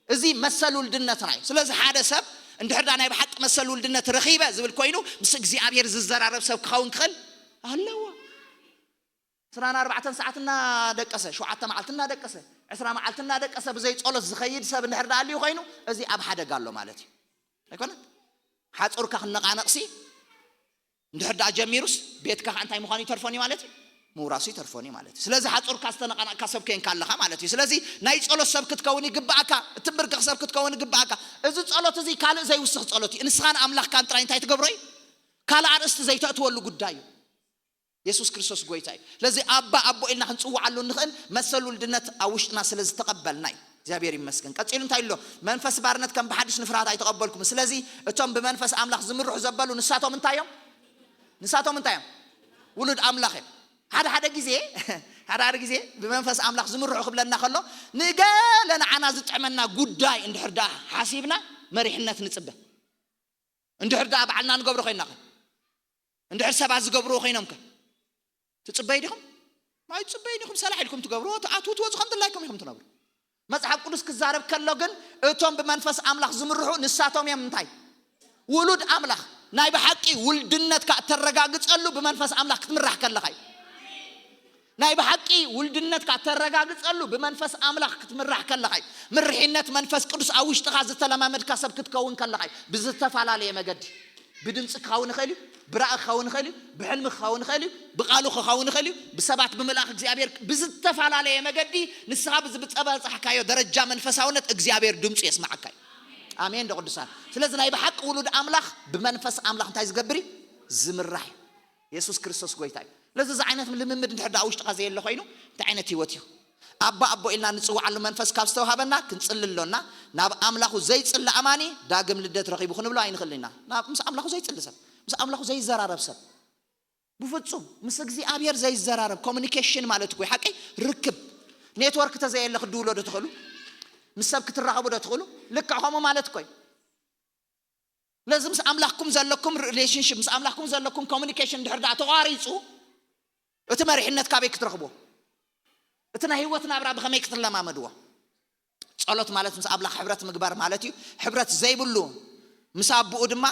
እዚ መሰል ውልድነትና እዩ። ስለዚ ሓደ ሰብ እንድሕር ዳ ናይ ብሓቂ መሰል ውልድነት ረኺበ ዝብል ኮይኑ፣ ምስ እግዚኣብሔር ዝዘራረብ ሰብ ክኸውን ክኽእል ኣለዎ። ዕስራን ኣርባዕተን ሰዓት እናደቀሰ፣ ሸውዓተ መዓልቲ እናደቀሰ፣ ዕስራ መዓልቲ እናደቀሰ ብዘይ ጸሎት ዝኸይድ ሰብ እንድሕር ደኣ ኣልዩ ኮይኑ፣ እዚ ኣብ ሓደጋ ኣሎ ማለት እዩ። ኣይኮነን? ሓጹርካ ክነቓነቕሲ እንድሕር ደኣ ጀሚሩስ፣ ቤትካ ከዓ እንታይ ምዃኑ ይተርፎን እዩ ማለት እዩ? ምውራሱ ይተርፎን እዩ ማለት እዩ። ስለዚ ሓጹርካ ዝተነቓነቕካ ሰብ ኮይንካ ኣለኻ ማለት እዩ። ስለዚ ናይ ጸሎት ሰብ ክትከውን ይግብኣካ፣ እትንብርክኽ ሰብ ክትከውን ይግብኣካ። እዚ ጸሎት እዚ ካልእ ዘይውስኽ ጸሎት እዩ። ንስኻን ኣምላኽካን ጥራይ እንታይ ትገብሮ እዩ? ካልእ ኣርእስቲ ዘይተእትወሉ ጉዳይ እዩ። የሱስ ክርስቶስ ጎይታ እዩ። ስለዚ ኣባ ኣቦ ኢልና ክንጽውዓሉ እንኽእል መሰል ውልድነት ኣብ ውሽጥና ስለ ዝተቐበልና እዩ። እግዚኣብሔር ይመስገን። ቀጺሉ እንታይ ኣሎ? መንፈስ ባርነት ከም ብሓድሽ ንፍርሃት ኣይተቐበልኩም። ስለዚ እቶም ብመንፈስ ኣምላኽ ዝምርሑ ዘበሉ ንሳቶም እንታይ እዮም? ንሳቶም እንታይ እዮም? ውሉድ ኣምላኽ እዮም። ሓደ ሓደ ግዜ ሓደ ሓደ ግዜ ብመንፈስ ኣምላኽ ዝምርሑ ክብለና ከሎ፣ ንገለ ንዓና ዝጥዕመና ጉዳይ እንድሕር ደኣ ሓሲብና መሪሕነት ንጽበ። እንድሕር ደኣ ባዕልና ንገብሮ ኮይንና ኸ? እንድሕር ሰባት ዝገብርዎ ኮይኖም ከ? ትጽበዩ ዲኹም? ኣይትጽበዩ ዲኹም? ሰላሕ ኢልኩም ትገብርዎ፣ ትኣትዉ ትወጹ፣ ከም ድላይኩም ኢኹም ትነብሩ። መጽሓፍ ቅዱስ ክዛረብ ከሎ ግን፣ እቶም ብመንፈስ ኣምላኽ ዝምርሑ ንሳቶም እዮም እንታይ? ውሉድ ኣምላኽ። ናይ ብሓቂ ውልድነትካ እተረጋግጸሉ ብመንፈስ ኣምላኽ ክትምራሕ ከለኻ እዩ። ናይ ብሓቂ ውልድነትካ እተረጋግጸሉ ብመንፈስ ኣምላኽ ክትምራሕ ከለኻ እዩ። ምርሒነት መንፈስ ቅዱስ ኣብ ውሽጥኻ ዝተለማመድካ ሰብ ክትከውን ከለኻ እዩ። ብዝተፈላለየ መገዲ፣ ብድምፂ ክኸውን ይኽእል እዩ፣ ብራእይ ክኸውን ይኽእል እዩ፣ ብሕልሚ ክኸውን ይኽእል እዩ፣ ብቃሉ ክኸውን ይኽእል እዩ፣ ብሰባት ብምልኣኽ እግዚኣብሔር ብዝተፈላለየ መገዲ ንስኻ ብዝ-፣ ብፀባፃሕካዮ ደረጃ መንፈሳውነት እግዚኣብሔር ድምፁ የስማዓካ እዩ። ኣሜን ዶ ቅዱሳን? ስለዚ ናይ ብሓቂ ውሉድ ኣምላኽ ብመንፈስ ኣምላኽ እንታይ ዝገብር እዩ? ዝምራሕ እዩ። የሱስ ክርስቶስ ጎይታ እዩ። ስለዚ እዚ ዓይነት ልምምድ እንድሕር ደኣ ውሽጥኻ ዘየለ ኮይኑ እንታይ ዓይነት ህይወት እዩ? ኣባ ኣቦ ኢልና ንጽውዓሉ መንፈስ ካብ ዝተዋሃበና ክንጽሊ ኣሎና። ናብ ኣምላኹ ዘይጽሊ ኣማኒ ዳግም ልደት ረኺቡ ክንብሎ ኣይንኽእልን ኢና። ናብ ምስ ኣምላኹ ዘይጽሊ ሰብ፣ ምስ ኣምላኹ ዘይዘራረብ ሰብ፣ ብፍጹም ምስ እግዚኣብሔር ዘይዘራረብ፣ ኮሚኒኬሽን ማለት እኮ ሓቀይ ርክብ፣ ኔትወርክ ተዘየለ ክትድውሎ ዶ ትኽእሉ? ምስ ሰብ ክትራኸቡ ዶ ትኽእሉ? ልክዕ ከምኡ ማለት እኮ እዩ። ስለዚ ምስ ኣምላኽኩም ዘለኩም ሪሌሽንሽፕ፣ ምስ ኣምላኽኩም ዘለኩም ኮሚኒኬሽን እንድሕር ደኣ ተቋሪጹ፣ እቲ መሪሕነት ካበይ ክትረኽብዎ? እቲ ናይ ህይወት ናብራ ብኸመይ ክትለማመድዎ? ጸሎት ማለት ምስ ኣምላኽ ሕብረት ምግባር ማለት እዩ። ሕብረት ዘይብሉ ምስ ኣቦኡ ድማ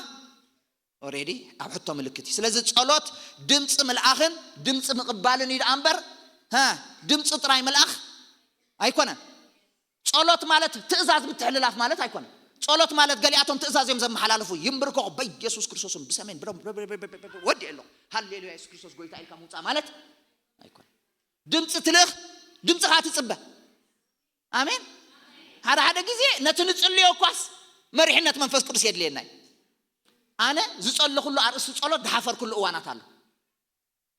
ኦሬዲ ኣብ ሕቶ ምልክት እዩ። ስለዚ ጸሎት ድምፂ ምልኣኽን ድምፂ ምቕባልን እዩ ደኣ እምበር፣ ሀ፣ ድምፂ ጥራይ ምልኣኽ ኣይኮነን። ጸሎት ማለት ትእዛዝ ምትሕልላፍ ማለት ኣይኮነን። ጸሎት ማለት ገሊኣቶም ትእዛዝ እዮም ዘመሓላልፉ፣ ይንብርከኹ በኢየሱስ ክርስቶስን ብሰሜን ብደም ወዲ ኣለኹ፣ ሃሌሉያ፣ የሱስ ክርስቶስ ጎይታ ኢልካ ምውጻእ ማለት ኣይኮነን። ድምፂ ትልእኽ፣ ድምፅኻ ትጽበ። ኣሜን። ሓደ ሓደ ግዜ ነቲ ንጽልዮ እኳስ መሪሕነት መንፈስ ቅዱስ የድልየና እዩ። ኣነ ዝጸለኹሉ ኣርእስቲ ጸሎት ዝሓፈርኩሉ እዋናት ኣሎ።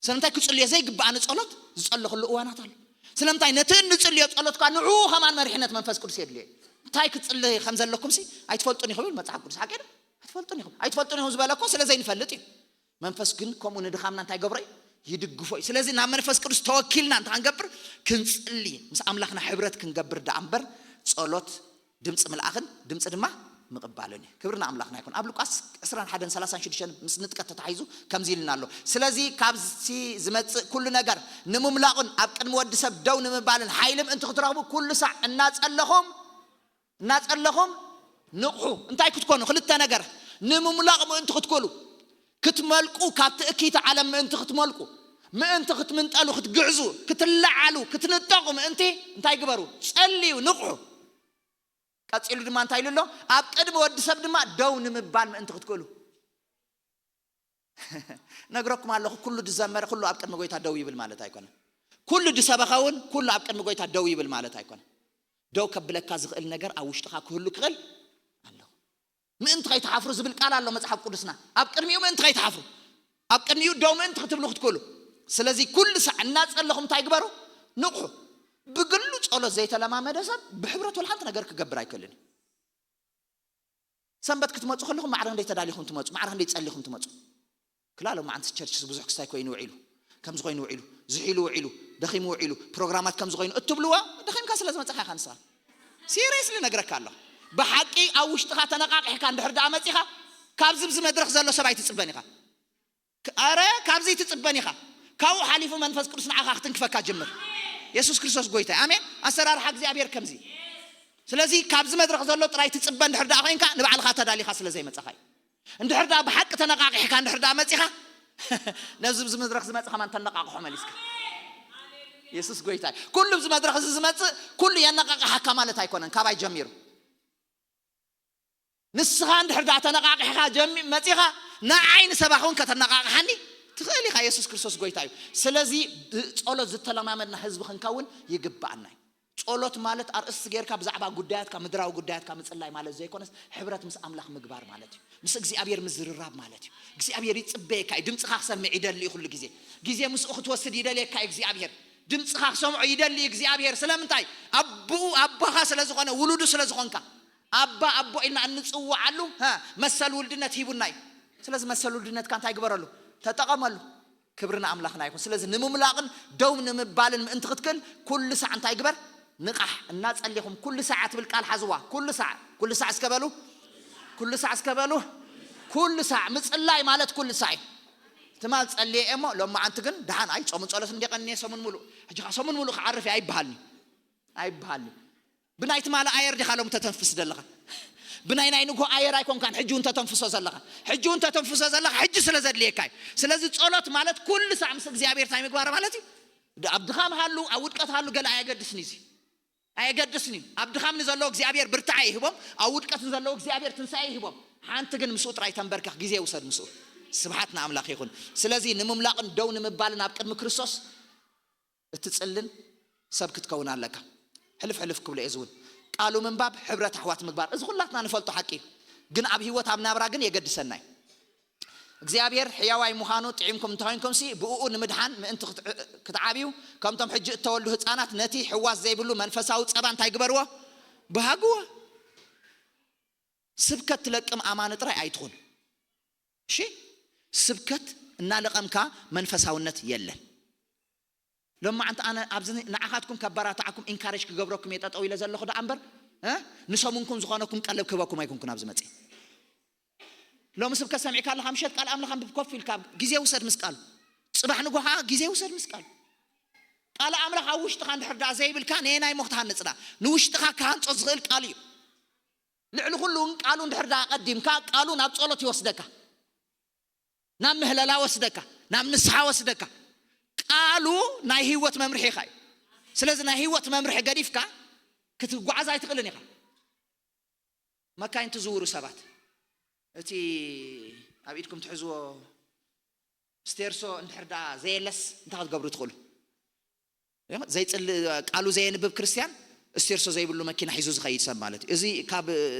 ስለምንታይ ክጽልዮ ዘይግብኣኒ ጸሎት ዝጸለኹሉ እዋናት ኣሎ። ስለምንታይ ነቲ እንጽልዮ ጸሎትካ ንዕኡ ከማን መሪሕነት መንፈስ ቅዱስ የድልዮ እዩ። እንታይ ክጽሊ ከም ዘለኩም ሲ ኣይትፈልጡን ኢኹም ይብል መጽሓፍ ቅዱስ። ሓቂ ዶ? ኣይትፈልጡን ኢኹም። ኣይትፈልጡን ኢኹም ዝበለ እኮ ስለ ዘይንፈልጥ እዩ። መንፈስ ግን ከምኡ ንድኻምና እንታይ ገብሮ እዩ? ይድግፎ እዩ። ስለዚ ናብ መንፈስ ቅዱስ ተወኪልና እንታይ ክንገብር? ክንጽሊ፣ ምስ ኣምላኽና ሕብረት ክንገብር ደኣ እምበር ጸሎት ድምፂ ምልኣኽን ድምፂ ድማ ምቕባልን እዩ። ክብሪ ንኣምላኽና ይኹን። ኣብ ሉቃስ ዕስራን ሓደን ሰላሳን ሽዱሽተን ምስ ንጥቀት ተታሒዙ ከምዚ ኢልና ኣሎ። ስለዚ ካብዚ ዝመጽእ ኩሉ ነገር ንምምላቑን ኣብ ቅድሚ ወዲ ሰብ ደው ንምባልን ሓይሊ ምእንቲ ክትረኽቡ ኩሉ ሳዕ እናጸለኹም፣ እናጸለኹም ንቕሑ። እንታይ ክትኮኑ? ክልተ ነገር። ንምምላቕ ምእንቲ ክትኮኑ፣ ክትመልቁ፣ ካብ ትእኪት ዓለም ምእንቲ ክትመልቁ፣ ምእንቲ ክትምንጠሉ፣ ክትግዕዙ፣ ክትለዓሉ፣ ክትንጠቑ ምእንቲ እንታይ ግበሩ? ጸልዩ፣ ንቕሑ። ቀጺሉ ድማ እንታይ ኢሉ ኣሎ? ኣብ ቅድሚ ወዲ ሰብ ድማ ደው ንምባል ምእንቲ ክትክእሉ። ነግረኩም ኣለኹ፣ ኩሉ ዝዘመረ ኩሉ ኣብ ቅድሚ ጎይታ ደው ይብል ማለት ኣይኮነን። ኩሉ ዝሰበኸ እውን ኩሉ ኣብ ቅድሚ ጎይታ ደው ይብል ማለት ኣይኮነን። ደው ከብለካ ዝኽእል ነገር ኣብ ውሽጥኻ ክህሉ ክኽእል ኣለኹ። ምእንቲ ከይትሓፍሩ ዝብል ቃል ኣሎ መጽሓፍ ቅዱስና። ኣብ ቅድሚኡ ምእንቲ ከይትሓፍሩ፣ ኣብ ቅድሚኡ ደው ምእንቲ ክትብሉ ክትክእሉ። ስለዚ ኩሉ ሳዕ እናጸለኹም እንታይ ግበሩ? ንቕሑ። ብግሉ ጸሎት ዘይተለማመደ ሰብ ብሕብረት ወላ ሓንቲ ነገር ክገብር ኣይክእልን እዩ። ሰንበት ክትመጹ ከለኹም ማዕረ ክንደይ ተዳሊኹም ትመጹ፣ ማዕረ ክንደይ ጸሊኹም ትመጹ። ክላሎ መዓንቲ ቸርች ብዙሕ ክስታይ ኮይኑ ውዒሉ፣ ከምዚ ኮይኑ ውዒሉ፣ ዝሒሉ ውዒሉ፣ ደኺሙ ውዒሉ፣ ፕሮግራማት ከምዚ ኮይኑ እትብልዎ፣ ደኺምካ ስለ ዝመጻኻ ኢኻ ንስኻ። ሲሪየስሊ ነግረካ ኣለኹ። ብሓቂ ኣብ ውሽጥኻ ተነቃቂሕካ እንድሕር ደኣ መጺኻ፣ ካብዚ ብዚ መድረኽ ዘሎ ሰብ ኣይትጽበን ኢኻ። ክ-፣ ኣረ ካብዚ ኣይትጽበን ኢኻ። ካብኡ ሓሊፉ መንፈስ ቅዱስ ንዓኻ ክትንክፈካ ጅምር። የሱስ ክርስቶስ ጎይታ እዩ። ኣሜን። ኣሰራርሓ እግዚኣብሔር ከምዚ። ስለዚ ካብዚ መድረኽ ዘሎ ጥራይ ትጽበ እንድሕር ደኣ ኮይንካ፣ ንባዕልኻ ተዳሊኻ ስለ ዘይመጻኻ እዩ። እንድሕር ደኣ ብሓቂ ተነቃቂሕካ እንድሕር ደኣ መጺኻ፣ ነዚ ብዚ መድረኽ ዝመጽኻ ማን ተነቃቅሖ መሊስካ። የሱስ ጎይታ እዩ። ኩሉ ኣብዚ መድረኽ እዚ ዝመጽእ ኩሉ የነቃቕሓካ ማለት ኣይኮነን። ካባይ ጀሚሩ ንስኻ እንድሕር ደኣ ተነቃቂሕካ ጀሚ መጺኻ ንዓይ ንሰባኺ እውን ከተነቃቕሓኒ ትኽእል ኢኻ። የሱስ ክርስቶስ ጎይታ እዩ። ስለዚ ብጸሎት ዝተለማመድና ህዝቢ ክንከውን ይግባኣና እዩ። ጸሎት ማለት ኣርእስቲ ጌርካ ብዛዕባ ጉዳያትካ፣ ምድራዊ ጉዳያትካ ምጽላይ ማለት ዘይኮነስ፣ ሕብረት ምስ ኣምላኽ ምግባር ማለት እዩ። ምስ እግዚኣብሔር ምዝርራብ ማለት እዩ። እግዚኣብሔር ይጽበየካ እዩ። ድምፅኻ ክሰምዕ ይደሊ እዩ። ኩሉ ግዜ ግዜ ምስኡ ክትወስድ ይደልየካ እዩ እግዚኣብሔር። ድምፅኻ ክሰምዖ ይደሊ እዩ እግዚኣብሔር። ስለምንታይ? ኣቦኡ ኣቦኻ ስለ ዝኾነ፣ ውሉዱ ስለ ዝኾንካ። ኣባ ኣቦ ኢልና እንጽውዓሉ፣ ሀ፣ መሰል ውልድነት ሂቡና እዩ። ስለዚ መሰል ውልድነትካ እንታይ ግበረሉ? ተጠቐመሉ። ክብሪ ንኣምላኽና ይኹን። ስለዚ ንምምላቕን ደው ንምባልን ምእንቲ ክትክእል ኩሉ ሳዕ እንታይ ግበር? ንቓሕ። እናጸሊኹም ኩሉ ሳዕ ትብል ቃል ሓዝዋ። ኩሉ ሳዕ፣ ኩሉ ሳዕ እስከ በሉ፣ ኩሉ ሳዕ እስከ በሉ። ኩሉ ሳዕ ምጽላይ ማለት ኩሉ ሳዕ እዩ። ትማል ጸልየ እየ እሞ ሎማዓንቲ ግን ደሓን፣ ኣይ ጾምን ጸሎትን እንደ ቀንየ ሰሙን ሙሉእ፣ ሕጂ ኸኣ ሰሙን ሙሉእ ክዓርፍ እየ ኣይበሃልኒ፣ ኣይበሃልኒ። ብናይ ትማሊ ኣየር ዲኻ ሎም ተተንፍስ ዘለኻ? ብናይ ናይ ንግሆ ኣየር ኣይኮንካን ሕጂ እውን ተተንፍሶ ዘለኻ። ሕጂ እውን ተተንፍሶ ዘለኻ ሕጂ ስለ ዘድልየካ እዩ። ስለዚ ጸሎት ማለት ኩሉ ሳዕ ምስ እግዚኣብሔር እንታይ ምግባር ማለት እዩ? ኣብ ድኻም ሃሉ፣ ኣብ ውድቀት ሃሉ፣ ገለ ኣየገድስን እዩ። እዚ ኣየገድስን እዩ። ኣብ ድኻም ንዘለዎ እግዚኣብሔር ብርታዐ ይህቦም፣ ኣብ ውድቀት ንዘለዎ እግዚኣብሔር ትንሳኤ ይህቦም። ሓንቲ ግን ምስኡ ጥራይ ተንበርከኽ፣ ግዜ ውሰድ ምስኡ። ስብሓት ንኣምላኽ ይኹን። ስለዚ ንምምላቕን ደው ንምባልን ኣብ ቅድሚ ክርስቶስ እትጽልን ሰብ ክትከውን ኣለካ። ሕልፍ ሕልፍ ክብሎ እየ። እዚ እውን ቃሉ ምንባብ፣ ሕብረት ኣሕዋት ምግባር፣ እዚ ኩላትና ንፈልጦ ሓቂ እዩ። ግን ኣብ ህይወት፣ ኣብ ናብራ ግን የገድሰና እዩ። እግዚኣብሔር ሕያዋይ ምዃኑ ጥዒምኩም እንተኾይንኩምሲ፣ ብእኡ ንምድሓን ምእንቲ ክትዕ-፣ ክትዓብዩ፣ ከምቶም ሕጂ እተወልዱ ህፃናት ነቲ ሕዋስ ዘይብሉ መንፈሳዊ ጸባ እንታይ ግበርዎ? ብሃግዎ። ስብከት ትለቅም ኣማኒ ጥራይ ኣይትኹን። እሺ፣ ስብከት እናለቐምካ መንፈሳውነት የለን። ሎማዓንቲ ኣነ ኣብዚ ንዓኻትኩም ከበራትዓኩም፣ ኢንካሬጅ ክገብረኩም እየ ጠጠው ኢለ ዘለኹ ደኣ እምበር፣ እ፣ ንሰሙንኩም ዝኾነኩም ቀለብ ክህበኩም ኣይኮንኩን ኣብዚ መፅእ። ሎሚ ስብከት ሰሚዕካ ኣለኻ፣ ምሸት ቃል ኣምላኽ ኣንብብ፣ ኮፍ ኢልካ ግዜ ውሰድ ምስ ቃሉ። ጽባሕ ንጎ ኸዓ ግዜ ውሰድ ምስ ቃሉ። ቃል ኣምላኽ ኣብ ውሽጥኻ እንድሕር ደኣ ዘይብልካ፣ ነየናይ እሞ ክትሃንጽ ደኣ? ንውሽጥኻ ክሃንጾ ዝኽእል ቃሉ እዩ። ልዕሊ ኩሉ እውን ቃሉ እንድሕር ደኣ ኣቐዲምካ፣ ቃሉ ናብ ጸሎት ይወስደካ፣ ናብ ምህለላ ወስደካ፣ ናብ ንስሓ ወስደካ። ቃሉ ናይ ህይወት መምርሒኻ እዩ። ስለዚ ናይ ህይወት መምርሒ ገዲፍካ ክትጓዓዝ ኣይትኽእልን ኢኻ። መካይን ትዝውሩ ሰባት፣ እቲ ኣብ ኢድኩም ትሕዝዎ ስቴርሶ እንድሕር ደኣ ዘየለስ እንታይ ክትገብሩ ትኽእሉ? ዘይጽል-፣ ቃሉ ዘየንብብ ክርስትያን ስቴርሶ ዘይብሉ መኪና ሒዙ ዝኸይድ ሰብ ማለት እዩ። እዚ ካብ፣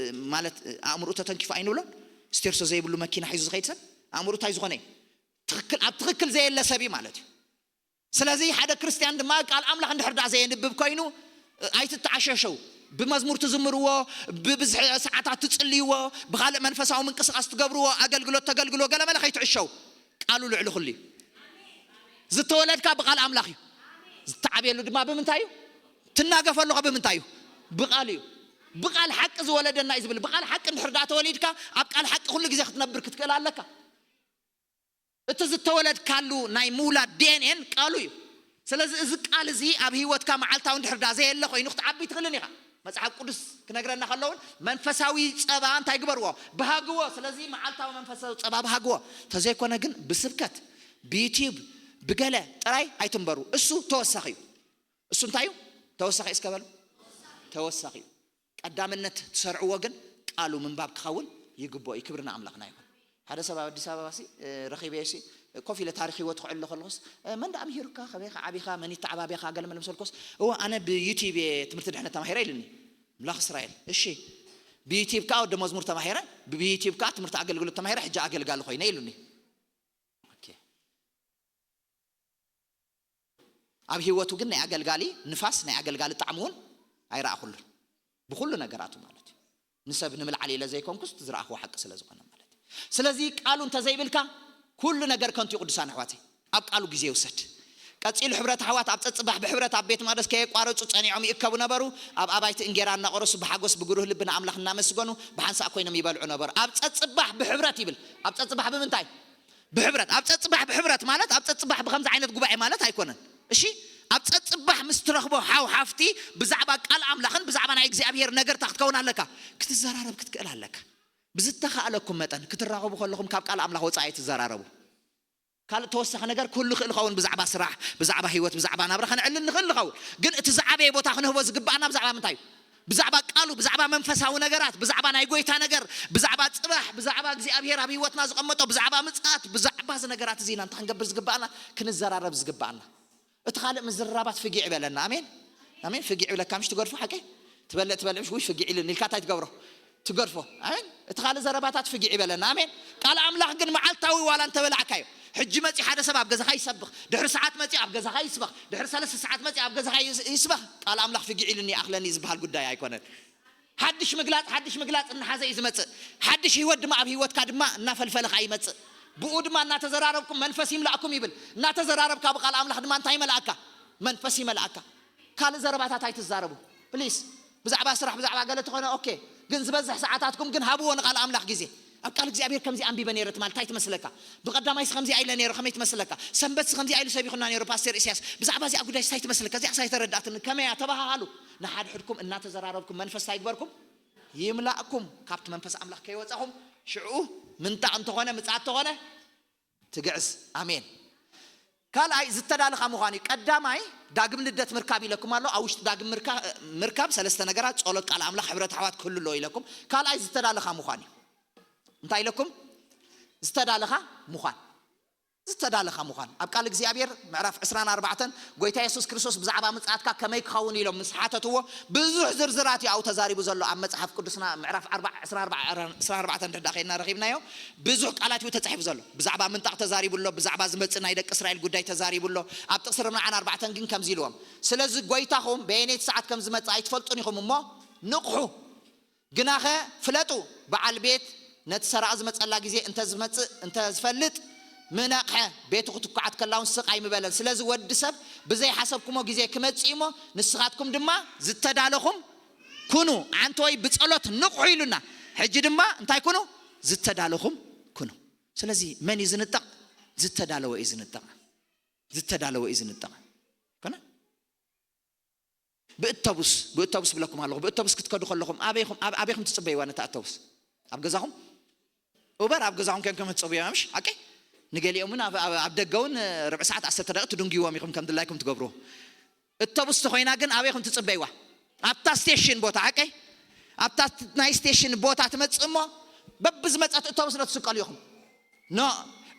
ማለት፣ ኣእምርኡ ተተንኪፉ ኣይንብሎን። ስቴርሶ ዘይብሉ መኪና ሒዙ ዝኸይድ ሰብ ኣእምርኡ እንታይ ዝኾነ እዩ? ትኽክል፣ ኣብ ትኽክል ዘየለ ሰብ እዩ ማለት እዩ። ስለዚ ሓደ ክርስትያን ድማ ቃል ኣምላኽ እንድሕር ደኣ ዘየንብብ ኮይኑ፣ ኣይትተዓሸሸው። ብመዝሙር ትዝምርዎ፣ ብብዝሒ ሰዓታት ትጽልይዎ፣ ብኻልእ መንፈሳዊ ምንቅስቓስ ትገብርዎ ኣገልግሎት ተገልግሎ ገለመለ ከይትዕሸው። ቃሉ ልዕሊ ኩሉ እዩ። ዝተወለድካ ብቃል ኣምላኽ እዩ። ዝተዓብየሉ ድማ ብምንታይ እዩ? ትናገፈሉ ኸ ብምንታይ እዩ? ብቃል እዩ። ብቃል ሓቂ ዝወለደና እዩ ዝብል። ብቃል ሓቂ እንድሕር ደኣ ተወሊድካ፣ ኣብ ቃል ሓቂ ኩሉ ግዜ ክትነብር ክትክእል ኣለካ። እቲ ዝተወለድካሉ ናይ ምውላድ ዲ ኤን ኤን ቃሉ እዩ። ስለዚ እዚ ቃል እዚ ኣብ ህይወትካ መዓልታዊ እንድሕር ደኣ ዘየለ ኮይኑ ክትዓቢ ትኽእልን ኢኻ። መጽሓፍ ቅዱስ ክነግረና ከሎ እውን መንፈሳዊ ጸባ እንታይ ግበርዎ? ብሃግዎ። ስለዚ መዓልታዊ መንፈሳዊ ጸባ ብሃግዎ። ተዘይኮነ ግን ብስብከት፣ ብዩቲዩብ፣ ብገለ ጥራይ ኣይትንበሩ። እሱ ተወሳኺ እዩ። እሱ እንታይ እዩ? ተወሳኺ እስከ በሉ። ተወሳኺ እዩ። ቀዳምነት ትሰርዕዎ ግን ቃሉ ምንባብ ክኸውን ይግብኦ እዩ። ክብሪ ንኣምላኽና ይኹን። ሓደ ሰብ ኣብ ኣዲስ ኣበባ ሲ፣ እ፣ ረኺበዮ ሲ፣ ኮፍ ኢለ ታሪኽ ህይወቱ ክዕሎ ከለኹስ፣ እ፣ መን ደኣ ምሂሩካ? ከመይ ከ ዓቢኻ? መን ይተዓባብያኻ? ገለ መለ ምስ በልኩስ፣ እወ፣ ኣነ ብዩቲዩብ እየ ትምህርቲ ድሕነት ተማሂረ ኢሉኒ። ኣምላኽ እስራኤል። እሺ፣ ብዩቲዩብ ከኣ ወዲ መዝሙር ተማሂረ፣ ብዩቲዩብ ከኣ ትምህርቲ ኣገልግሎት ተማሂረ፣ ሕጂ ኣገልጋሊ ኮይነ ኢሉኒ። ኦኬ። ኣብ ህይወቱ ግን ናይ ኣገልጋሊ ንፋስ፣ ናይ ኣገልጋሊ ጣዕሚ እውን ኣይረኣኹሉን። ብኹሉ ነገራቱ ማለት እዩ። ንሰብ ንምልዓል ኢለ ዘይኮንኩስ፣ እቲ ዝረኣኽዎ ሓቂ ስለ ዝኾነ ማለት እዩ። ስለዚ ቃሉ እንተዘይብልካ፣ ኩሉ ነገር ከንቱ እዩ። ቅዱሳን ኣሕዋተይ፣ ኣብ ቃሉ ግዜ ይውሰድ። ቀጺሉ ሕብረት ኣሕዋት ኣብ ጸጽባሕ ብሕብረት ኣብ ቤት መቕደስ ከየቋረጹ ጸኒዖም ይእከቡ ነበሩ። ኣብ ኣባይቲ እንጌራ እናቖረሱ ብሓጎስ ብግሩህ ልቢ ንኣምላኽ እናመስገኑ ብሓንሳእ ኮይኖም ይበልዑ ነበሩ። ኣብ ጸጽባሕ ብሕብረት ይብል። ኣብ ጸጽባሕ ብምንታይ? ብሕብረት። ኣብ ጸጽባሕ ብሕብረት ማለት ኣብ ጸጽባሕ ብኸምዚ ዓይነት ጉባኤ ማለት ኣይኮነን። እሺ፣ ኣብ ጸጽባሕ ምስ ትረኽቦ ሓው ሓፍቲ ብዛዕባ ቃል ኣምላኽን ብዛዕባ ናይ እግዚኣብሔር ነገርታ ክትከውን ኣለካ። ክትዘራረብ ክትክእል ኣለካ። ብዝተኻእለኩም መጠን ክትራኸቡ ከለኹም ካብ ቃል ኣምላኽ ወጻኢ ኣይትዘራረቡ። ካልእ ተወሳኺ ነገር ክህሉ ይኽእል ይኸውን፣ ብዛዕባ ስራሕ፣ ብዛዕባ ህይወት፣ ብዛዕባ ናብራ ከነዕልል ንኽእል ንኸውን። ግን እቲ ዝዓበየ ቦታ ክንህቦ ዝግባኣና ብዛዕባ ምንታይ እዩ? ብዛዕባ ቃሉ፣ ብዛዕባ መንፈሳዊ ነገራት፣ ብዛዕባ ናይ ጎይታ ነገር፣ ብዛዕባ ጽባሕ፣ ብዛዕባ እግዚኣብሔር ኣብ ህይወትና ዝቐመጦ፣ ብዛዕባ ምጽኣት፣ ብዛዕባ እዚ ነገራት እዚ ኢና እንታይ ክንገብር ዝግባኣና? ክንዘራረብ ዝግባኣና። እቲ ካልእ ምዝርራባት ፍጊዕ ይበለና። ኣሜን፣ ኣሜን። ፍጊዕ ይብለካ ምሽ ትገድፎ ሓቂ ትበልዕ ትበልዕ ምሽ ውይ ፍጊዕ ኢሉኒ ኢልካ እንታይ ትገብሮ? ትገድፎ። ኣሜን። እቲ ካልእ ዘረባታት ፍጊዕ ይበለና። ኣሜን። ቃል ኣምላኽ ግን መዓልታዊ ዋላ እንተበላዕካዮ፣ ሕጂ መጺ ሓደ ሰብ ኣብ ገዛኻ ይሰብኽ፣ ድሕሪ ሰዓት መጺ ኣብ ገዛኻ ይስበኽ፣ ድሕሪ ሰለስተ ሰዓት መጺ ኣብ ገዛኻ ይስ- ይስበኽ፣ ቃል ኣምላኽ ፍጊዕ ኢሉኒ ይኣኽለኒ ዝበሃል ጉዳይ ኣይኮነን። ሓድሽ ምግላጽ ሓድሽ ምግላጽ እናሓዘ እዩ ዝመጽእ። ሓድሽ ህይወት ድማ ኣብ ህይወትካ ድማ እናፈልፈለ ኸኣ ይመጽእ። ብኡ ድማ እናተዘራረብኩም መንፈስ ይምላእኩም ይብል። እናተዘራረብካ ብቃል ኣምላኽ ድማ እንታይ ይመልኣካ? መንፈስ ይመልኣካ። ካልእ ዘረባታት ኣይትዛረቡ ፕሊስ። ብዛዕባ ስራሕ ብዛዕባ ገለ ተኾነ ኦኬ፣ ግን ዝበዝሕ ሰዓታትኩም ግን ሃብዎ ንቃል ኣምላኽ ግዜ። ኣብ ቃል እግዚኣብሔር ከምዚ ኣንቢበ ነይረ ትማል እንታይ ትመስለካ? ብቐዳማይስ ከምዚ ኣይለ ነይረ ከመይ ትመስለካ? ሰንበትስ ከምዚ ኣይሉ ሰቢኹና ነይሩ ፓስተር ኢሳያስ። ብዛዕባ እዚኣ ጉዳይ እንታይ ትመስለካ? እዚኣ ሳይተረዳእትኒ ከመያ ተባሃሃሉ። ንሓድሕድኩም እናተዘራረብኩም መንፈስ እንታይ ይግበርኩም? ይምላእኩም። ካብቲ መንፈስ ኣምላኽ ከይወጻኹም ሽዑ ምንጣቕ እንተኾነ ምጽኣት እንተኾነ ትግዕዝ። ኣሜን። ካልኣይ ዝተዳለኻ ምዃን እዩ። ቀዳማይ ዳግም ልደት ምርካብ ኢለኩም ኣሎ። ኣብ ውሽጢ ዳግም ምርካ- ምርካብ ሰለስተ ነገራት፣ ጸሎት፣ ቃል ኣምላኽ፣ ሕብረት ኣሕዋት ክህሉ ኣለዎ ኢለኩም። ካልኣይ ዝተዳለኻ ምዃን እዩ። እንታይ ኢለኩም? ዝተዳለኻ ምዃን። ዝተዳለኻ ምዃን። ኣብ ቃል እግዚኣብሔር ምዕራፍ ዕስራን ኣርባዕተን ጎይታ የሱስ ክርስቶስ ብዛዕባ ምጽኣትካ ከመይ ክኸውን ኢሎም ምስ ሓተትዎ ብዙሕ ዝርዝራት እዩ ኣብኡ ተዛሪቡ ዘሎ። ኣብ መጽሓፍ ቅዱስና ምዕራፍ ኣርባ- ዕስራን ኣርባዕተን እንድሕር ዳ ኸይድና ረኺብናዮ ብዙሕ ቃላት እዩ ተጻሒፉ ዘሎ። ብዛዕባ ምንጣቕ ተዛሪቡ ኣሎ፣ ብዛዕባ ዝመጽእ ናይ ደቂ እስራኤል ጉዳይ ተዛሪቡ ኣሎ። ኣብ ጥቕሲ ርብዓን ኣርባዕተን ግን ከምዚ ኢልዎም፣ ስለዚ ጎይታኹም በየነይቲ ሰዓት ከም ዝመጽእ ኣይትፈልጡን ኢኹም እሞ ንቕሑ። ግናኸ ፍለጡ፣ በዓል ቤት ነቲ ሰራቒ ዝመጸላ ግዜ እንተ ዝመጽእ እንተ ዝፈልጥ ምነቕሐ፣ ቤቱ ክትኳዓት ከላ እውን ስቕ ኣይምበለን። ስለዚ ወዲ ሰብ ብዘይሓሰብኩሞ ግዜ ክመጽእ እዩ እሞ ንስኻትኩም ድማ ዝተዳለኹም ኩኑ። ዓንተወይ ብጸሎት ንቕሑ ኢሉና። ሕጂ ድማ እንታይ ኩኑ? ዝተዳለኹም ኩኑ። ስለዚ መን እዩ ዝንጠቕ? ዝተዳለወ እዩ ዝንጠቕ። ዝተዳለወ እዩ ዝንጠቕ። ኮነ? ብእተቡስ ብእተቡስ ብለኩም ኣለኹ። ብእተቡስ ክትከዱ ከለኹም ኣበይኹም ኣብ- ኣበይኹም ትጽበይዋ ነታ እተቡስ? ኣብ ገዛኹም ኡበር ኣብ ገዛኹም ኮንኩም ትጽበይዋ ምሽ ሓቂ? ንገሊኦም እውን ኣብ- ኣብ- ኣብ ደገ እውን ርብዒ ሰዓት ዓሰርተ ደቂቕ ትድንጉይዎም ኢኹም ከም ድላይኩም ትገብርዎ። እተቡስ ተኾይና ግን ኣበይኹም ትጽበይዋ? ኣብታ ስቴሽን ቦታ ሓቂ? ኣብታ ናይ ስቴሽን ቦታ ትመጽእ እሞ በብዝመጸት እተቡስ ዶ ትስቀሉ ኢኹም? ኖ።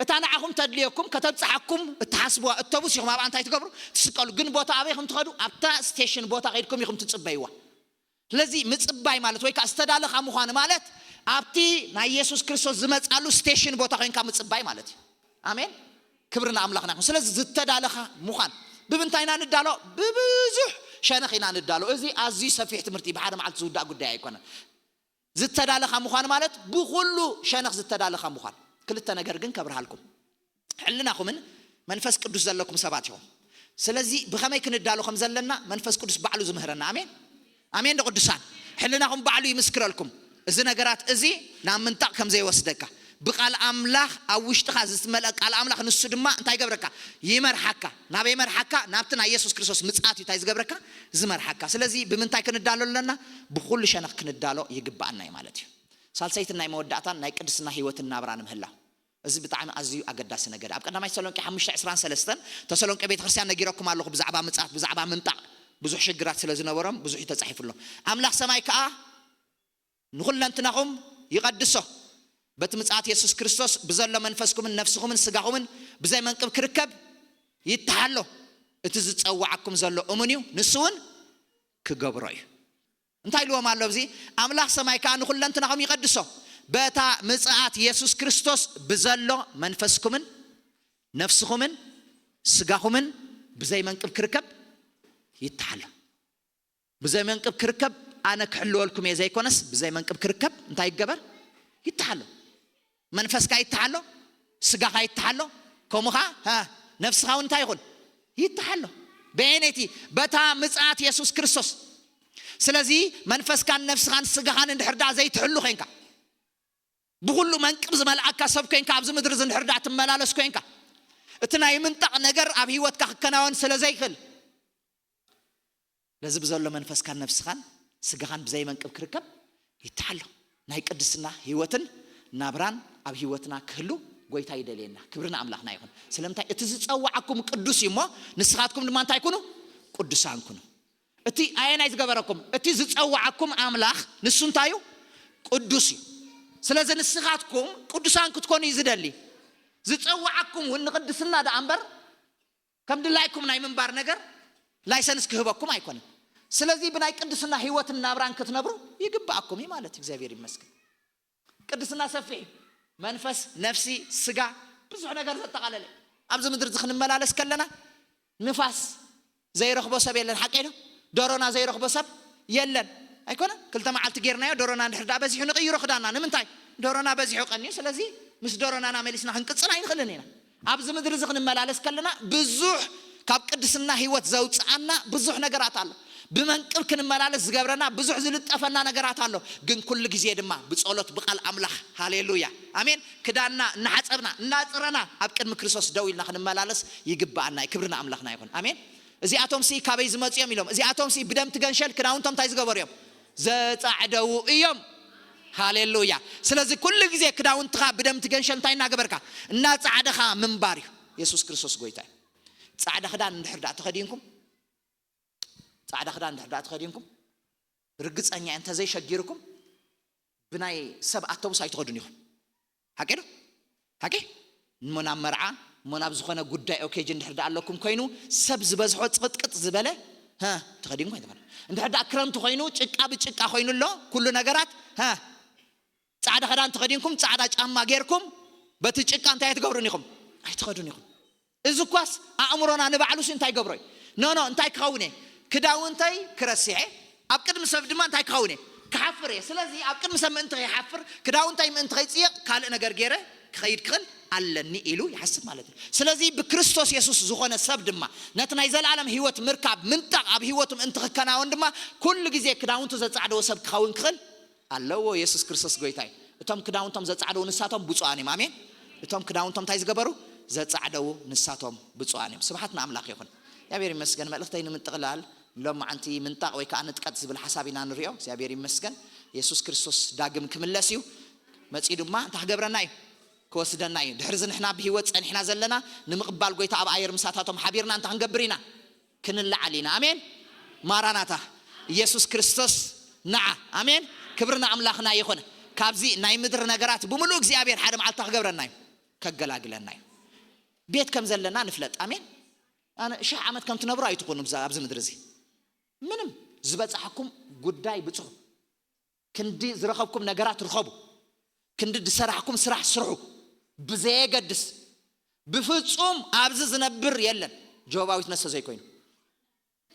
እታ ንዓኹም ተድልየኩም ከተብጽሓኩም እትሓስብዋ እተቡስ ኢኹም ኣብኣ እንታይ ትገብሩ? ትስቀሉ። ግን ቦታ ኣበይ ከም ትኸዱ ኣብታ ስቴሽን ቦታ ከይድኩም ኢኹም ትጽበይዋ። ስለዚ ምጽባይ ማለት ወይ ከዓ ዝተዳለኻ ምዃን ማለት ኣብቲ ናይ የሱስ ክርስቶስ ዝመጻሉ ስቴሽን ቦታ ኮይንካ ምጽባይ ማለት እዩ። ኣሜን። ክብሪ ንኣምላኽና ይኹን። ስለዚ ዝተዳለኻ ምዃን ብምንታይ ኢና ንዳሎ? ብብዙሕ ሸነኽ ኢና ንዳሎ። እዚ ኣዝዩ ሰፊሕ ትምህርቲ ብሓደ መዓልቲ ዝውዳእ ጉዳይ ኣይኮነን። ዝተዳለኻ ምዃን ማለት ብኹሉ ሸነኽ ዝተዳለኻ ምዃን። ክልተ ነገር ግን ከብርሃልኩም። ሕልናኹምን መንፈስ ቅዱስ ዘለኩም ሰባት ኢኹም። ስለዚ ብኸመይ ክንዳሎ ከም ዘለና መንፈስ ቅዱስ ባዕሉ ዝምህረና። ኣሜን ኣሜን። ንቅዱሳን ሕልናኹም ባዕሉ ይምስክረልኩም። እዚ ነገራት እዚ ናብ ምንጣቕ ከም ዘይወስደካ ብቃል ኣምላኽ ኣብ ውሽጥኻ ዝመልአ ቃል ኣምላኽ ንሱ ድማ እንታይ ይገብረካ? ይመርሓካ። ናበይ መርሓካ? ናብቲ ናይ የሱስ ክርስቶስ ምጽኣት እዩ እንታይ ዝገብረካ? ዝመርሓካ። ስለዚ ብምንታይ ክንዳሎ ኣለና? ብኹሉ ሸነኽ ክንዳሎ ይግባኣና እዩ ማለት እዩ። ሳልሰይትን ናይ መወዳእታን ናይ ቅድስና ህይወትን ናብራን ምህላው። እዚ ብጣዕሚ ኣዝዩ ኣገዳሲ ነገር ኣብ ቀዳማይ ተሰሎንቄ ሓሙሽተ ዕስራን ሰለስተን ተሰሎንቄ ቤተክርስትያን ነጊረኩም ኣለኹ። ብዛዕባ ምጻት ብዛዕባ ምንጣቕ ብዙሕ ሽግራት ስለ ዝነበሮም ብዙሕ እዩ ተጻሒፉሎም። ኣምላኽ ሰማይ ከኣ ንኹለንትናኹም ይቐድሶ፣ በቲ ምጽኣት የሱስ ክርስቶስ ብዘሎ መንፈስኩምን ነፍስኹምን ስጋኹምን ብዘይ መንቅብ ክርከብ ይተሓሎ። እቲ ዝጸዋዓኩም ዘሎ እሙን እዩ፣ ንሱ እውን ክገብሮ እዩ። እንታይ ኢልዎም ኣሎ ኣብዚ? ኣምላኽ ሰማይ ከኣ ንኹለንትናኹም ይቐድሶ፣ በታ ምጽኣት የሱስ ክርስቶስ ብዘሎ መንፈስኩምን ነፍስኹምን ስጋኹምን ብዘይ መንቅብ ክርከብ ይተሓሎ። ብዘይ መንቅብ ክርከብ ኣነ ክሕልወልኩም እየ ዘይኮነስ ብዘይ መንቅብ ክርከብ እንታይ ይገበር? ይተሓሎ። መንፈስካ ይተሓሎ፣ ስጋኻ ይተሓሎ፣ ከምኡ ኸዓ ነፍስኻ እውን እንታይ ይኹን? ይተሓሎ። በየነይቲ? በታ ምጽኣት የሱስ ክርስቶስ። ስለዚ መንፈስካን ነፍስኻን ስጋኻን እንድሕር ደኣ ዘይትሕሉ ኮይንካ፣ ብኹሉ መንቅብ ዝመልኣካ ሰብ ኮይንካ ኣብዚ ምድሪ እዚ እንድሕር ደኣ ትመላለስ ኮይንካ፣ እቲ ናይ ምንጣቕ ነገር ኣብ ህይወትካ ክከናወን ስለ ዘይክእል ነዚ ብዘሎ መንፈስካን ነፍስኻን ስጋኻን ብዘይ መንቅብ ክርከብ ይተሓሎ። ናይ ቅድስና ህይወትን ናብራን ኣብ ህይወትና ክህሉ ጎይታ ይደልየና። ክብሪ ንኣምላኽና ይኹን። ስለምንታይ? እቲ ዝጸዋዓኩም ቅዱስ እዩ እሞ፣ ንስኻትኩም ድማ እንታይ ኩኑ? ቅዱሳን ኩኑ። እቲ ኣየናይ ዝገበረኩም? እቲ ዝጸዋዓኩም ኣምላኽ ንሱ እንታይ እዩ? ቅዱስ እዩ። ስለዚ ንስኻትኩም ቅዱሳን ክትኮኑ እዩ ዝደሊ። ዝጸዋዓኩም እውን ንቅድስና ደኣ እምበር፣ ከም ድላይኩም ናይ ምንባር ነገር ላይሰንስ ክህበኩም ኣይኮነን። ስለዚ ብናይ ቅድስና ህይወትን ናብራን ክትነብሩ ይግብኣኩም እዩ ማለት እዩ። እግዚኣብሔር ይመስገን። ቅድስና ሰፊሕ እዩ። መንፈስ፣ ነፍሲ፣ ስጋ፣ ብዙሕ ነገር ዘጠቓለለ። ኣብዚ ምድሪ እዚ ክንመላለስ ከለና ንፋስ ዘይረኽቦ ሰብ የለን። ሓቀይ ዶ? ዶሮና ዘይረኽቦ ሰብ የለን። ኣይኮነ? ክልተ መዓልቲ ጌርናዮ፣ ዶሮና እንድሕር ደኣ በዚሑ ንቕይሮ ክዳና። ንምንታይ? ዶሮና በዚሑ ቀንዩ። ስለዚ ምስ ዶሮናና መሊስና ክንቅጽል ኣይንኽእልን ኢና። ኣብዚ ምድሪ እዚ ክንመላለስ ከለና ብዙሕ ካብ ቅድስና ህይወት ዘውፅኣና ብዙሕ ነገራት ኣሎ። ብመንቅብ ክንመላለስ ዝገብረና ብዙሕ ዝልጠፈና ነገራት ኣሎ። ግን ኩሉ ግዜ ድማ ብጸሎት፣ ብቃል ኣምላኽ፣ ሃሌሉያ፣ ኣሜን፣ ክዳንና እናሓጸብና እናጽረና ኣብ ቅድሚ ክርስቶስ ደው ኢልና ክንመላለስ ይግብኣና እዩ። ክብሪ ንኣምላኽና ይኹን። ኣሜን። እዚኣቶም ሲ ካበይ ዝመጹ እዮም ኢሎም? እዚኣቶም ሲ ብደም ትገንሸል ክዳውንቶም እንታይ ዝገበሩ እዮም? ዘጻዕደዉ እዮም። ሃሌሉያ። ስለዚ ኩሉ ግዜ ክዳውንትኻ ብደም ትገንሸል እንታይ እናገበርካ? እናጻዕደኻ ምንባር እዩ። የሱስ ክርስቶስ ጎይታ እዩ። ጻዕዳ ክዳን እንድሕር ደኣ ተኸዲንኩም፣ ጻዕዳ ክዳን እንድሕር ደኣ ተኸዲንኩም፣ ርግጸኛ እየ እንተዘይሸጊርኩም ብናይ ሰብ ኣተቡስ ኣይትኸዱን ኢኹም። ሓቂ ዶ? ሓቂ? እሞ ናብ መርዓ፣ እሞ ናብ ዝኾነ ጉዳይ ኦኬጅ እንድሕር ደኣ ኣለኩም ኮይኑ፣ ሰብ ዝበዝሖ ጽቕጥቅጥ ዝበለ፣ ሀ፣ ተኸዲንኩም ኣይትኸዱ። እንድሕር ደኣ ክረምቲ ኮይኑ፣ ጭቃ ብጭቃ ኮይኑ ኣሎ፣ ኩሉ ነገራት፣ ሀ፣ ጻዕዳ ክዳን ተኸዲንኩም፣ ጻዕዳ ጫማ ጌርኩም፣ በቲ ጭቃ እንታይ ኣይትገብሩን ኢኹም? ኣይትኸዱን ኢኹም። እዚ እኳስ ኣእምሮና ንባዕሉስ እንታይ ገብሮ እዩ? ኖ፣ ኖ፣ እንታይ ክኸውን እየ? ክዳውንተይ ክረስዔ፣ ኣብ ቅድሚ ሰብ ድማ እንታይ ክኸውን እየ? ክሓፍር እየ። ስለዚ ኣብ ቅድሚ ሰብ ምእንቲ ከይሓፍር፣ ክዳውንተይ ምእንቲ ከይጽየቕ፣ ካልእ ነገር ገይረ ክኸይድ ክኽእል ኣለኒ ኢሉ ይሓስብ ማለት እዩ። ስለዚ ብክርስቶስ የሱስ ዝኾነ ሰብ ድማ ነቲ ናይ ዘለኣለም ህይወት ምርካብ ምንጣቕ ኣብ ህይወቱ ምእንቲ ክከናወን ድማ ኩሉ ግዜ ክዳውንቱ ዘጻዕደዎ ሰብ ክኸውን ክኽእል ኣለዎ። የሱስ ክርስቶስ ጎይታ እዩ። እቶም ክዳውንቶም ዘጻዕደዉ ንሳቶም ብፁዓን እዮም። ኣሜን። እቶም ክዳውንቶም እንታይ ዝገበሩ? ዘጻዕደዉ ንሳቶም ብፁዓን እዮም። ስብሓት ንኣምላኽ ይኹን። እግዚኣብሔር ይመስገን። መልእኽተይ ንምጥቕላል፣ ሎም መዓንቲ ምንጣቕ ወይ ከዓ ንጥቀት ዝብል ሓሳብ ኢና ንሪኦ። እግዚኣብሔር ይመስገን። የሱስ ክርስቶስ ዳግም ክምለስ እዩ። መጺኡ ድማ እንታይ ክገብረና እዩ? ክወስደና እዩ። ድሕሪ እዚ ንሕና ብህይወት ጸኒሕና ዘለና ንምቕባል ጎይታ ኣብ ኣየር ምሳታቶም ሓቢርና እንታይ ክንገብር ኢና? ክንለዓል ኢና። ኣሜን። ማራናታ፣ ኢየሱስ ክርስቶስ ንዓ። ኣሜን። ክብሪ ንኣምላኽና ይኹን። ካብዚ ናይ ምድሪ ነገራት ብምሉእ እግዚኣብሔር ሓደ መዓልታ ክገብረና እዩ፣ ከገላግለና እዩ። ቤት ከም ዘለና ንፍለጥ። ኣሜን። ኣነ ሽሕ ዓመት ከም ትነብሩ ኣይትኹኑ ብዛ-፣ ኣብዚ ምድሪ እዚ ምንም ዝበጻሕኩም ጉዳይ ብጽሑ። ክንዲ ዝረኸብኩም ነገራት ርኸቡ። ክንዲ ዝሰራሕኩም ስራሕ ስርሑ። ብዘየገድስ ብፍጹም ኣብዚ ዝነብር የለን ጆባዊት ነሰ ዘይኮይኑ።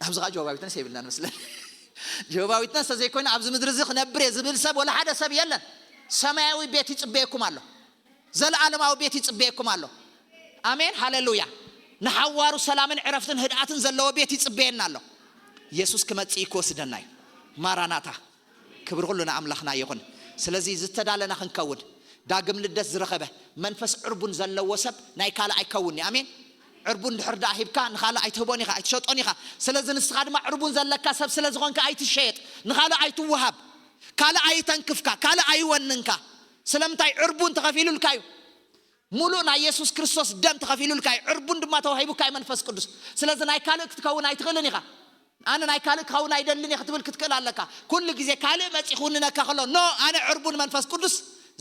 ኣብዚ ኸዓ ጆባዊት ነስ የብልናን መስለን። ጆባዊት ነስ ዘይኮይኑ ኣብዚ ምድሪ እዚ ክነብር እየ ዝብል ሰብ ወላ ሓደ ሰብ የለን። ሰማያዊ ቤት ይጽበየኩም ኣሎ። ዘለዓለማዊ ቤት ይጽበየኩም ኣሎ። ኣሜን፣ ሃሌሉያ። ንሓዋሩ ሰላምን ዕረፍትን ህድኣትን ዘለዎ ቤት ይጽበየና ኣሎ። የሱስ ክመጽእ እዩ፣ ክወስደና እዩ። ማራናታ። ክብሪ ኩሉ ንኣምላኽና ይኹን። ስለዚ ዝተዳለና ክንከውን፣ ዳግም ልደት ዝረኸበ መንፈስ ዕርቡን ዘለዎ ሰብ ናይ ካልእ ኣይከውን እዩ። ኣሜን። ዕርቡን ድሕር ደኣ ሂብካ ንኻልእ ኣይትህቦን ኢኻ፣ ኣይትሸጦን ኢኻ። ስለዚ ንስኻ ድማ ዕርቡን ዘለካ ሰብ ስለ ዝኾንካ ኣይትሸየጥ፣ ንኻልእ ኣይትወሃብ፣ ካልእ ኣይተንክፍካ፣ ካልእ ኣይወንንካ። ስለምንታይ? ዕርቡን ተኸፊሉልካ እዩ። ሙሉእ ናይ የሱስ ክርስቶስ ደም ተኸፊሉልካ እዩ። ዕርቡን ድማ ተዋሂቡካ እዩ መንፈስ ቅዱስ። ስለዚ ናይ ካልእ ክትከውን ኣይትኽእልን ኢኻ። ኣነ ናይ ካልእ ክኸውን ኣይደልን እየ ክትብል ክትክእል ኣለካ። ኩሉ ግዜ ካልእ መፂእ ክውንነካ ከሎ፣ ኖ፣ ኣነ ዕርቡን መንፈስ ቅዱስ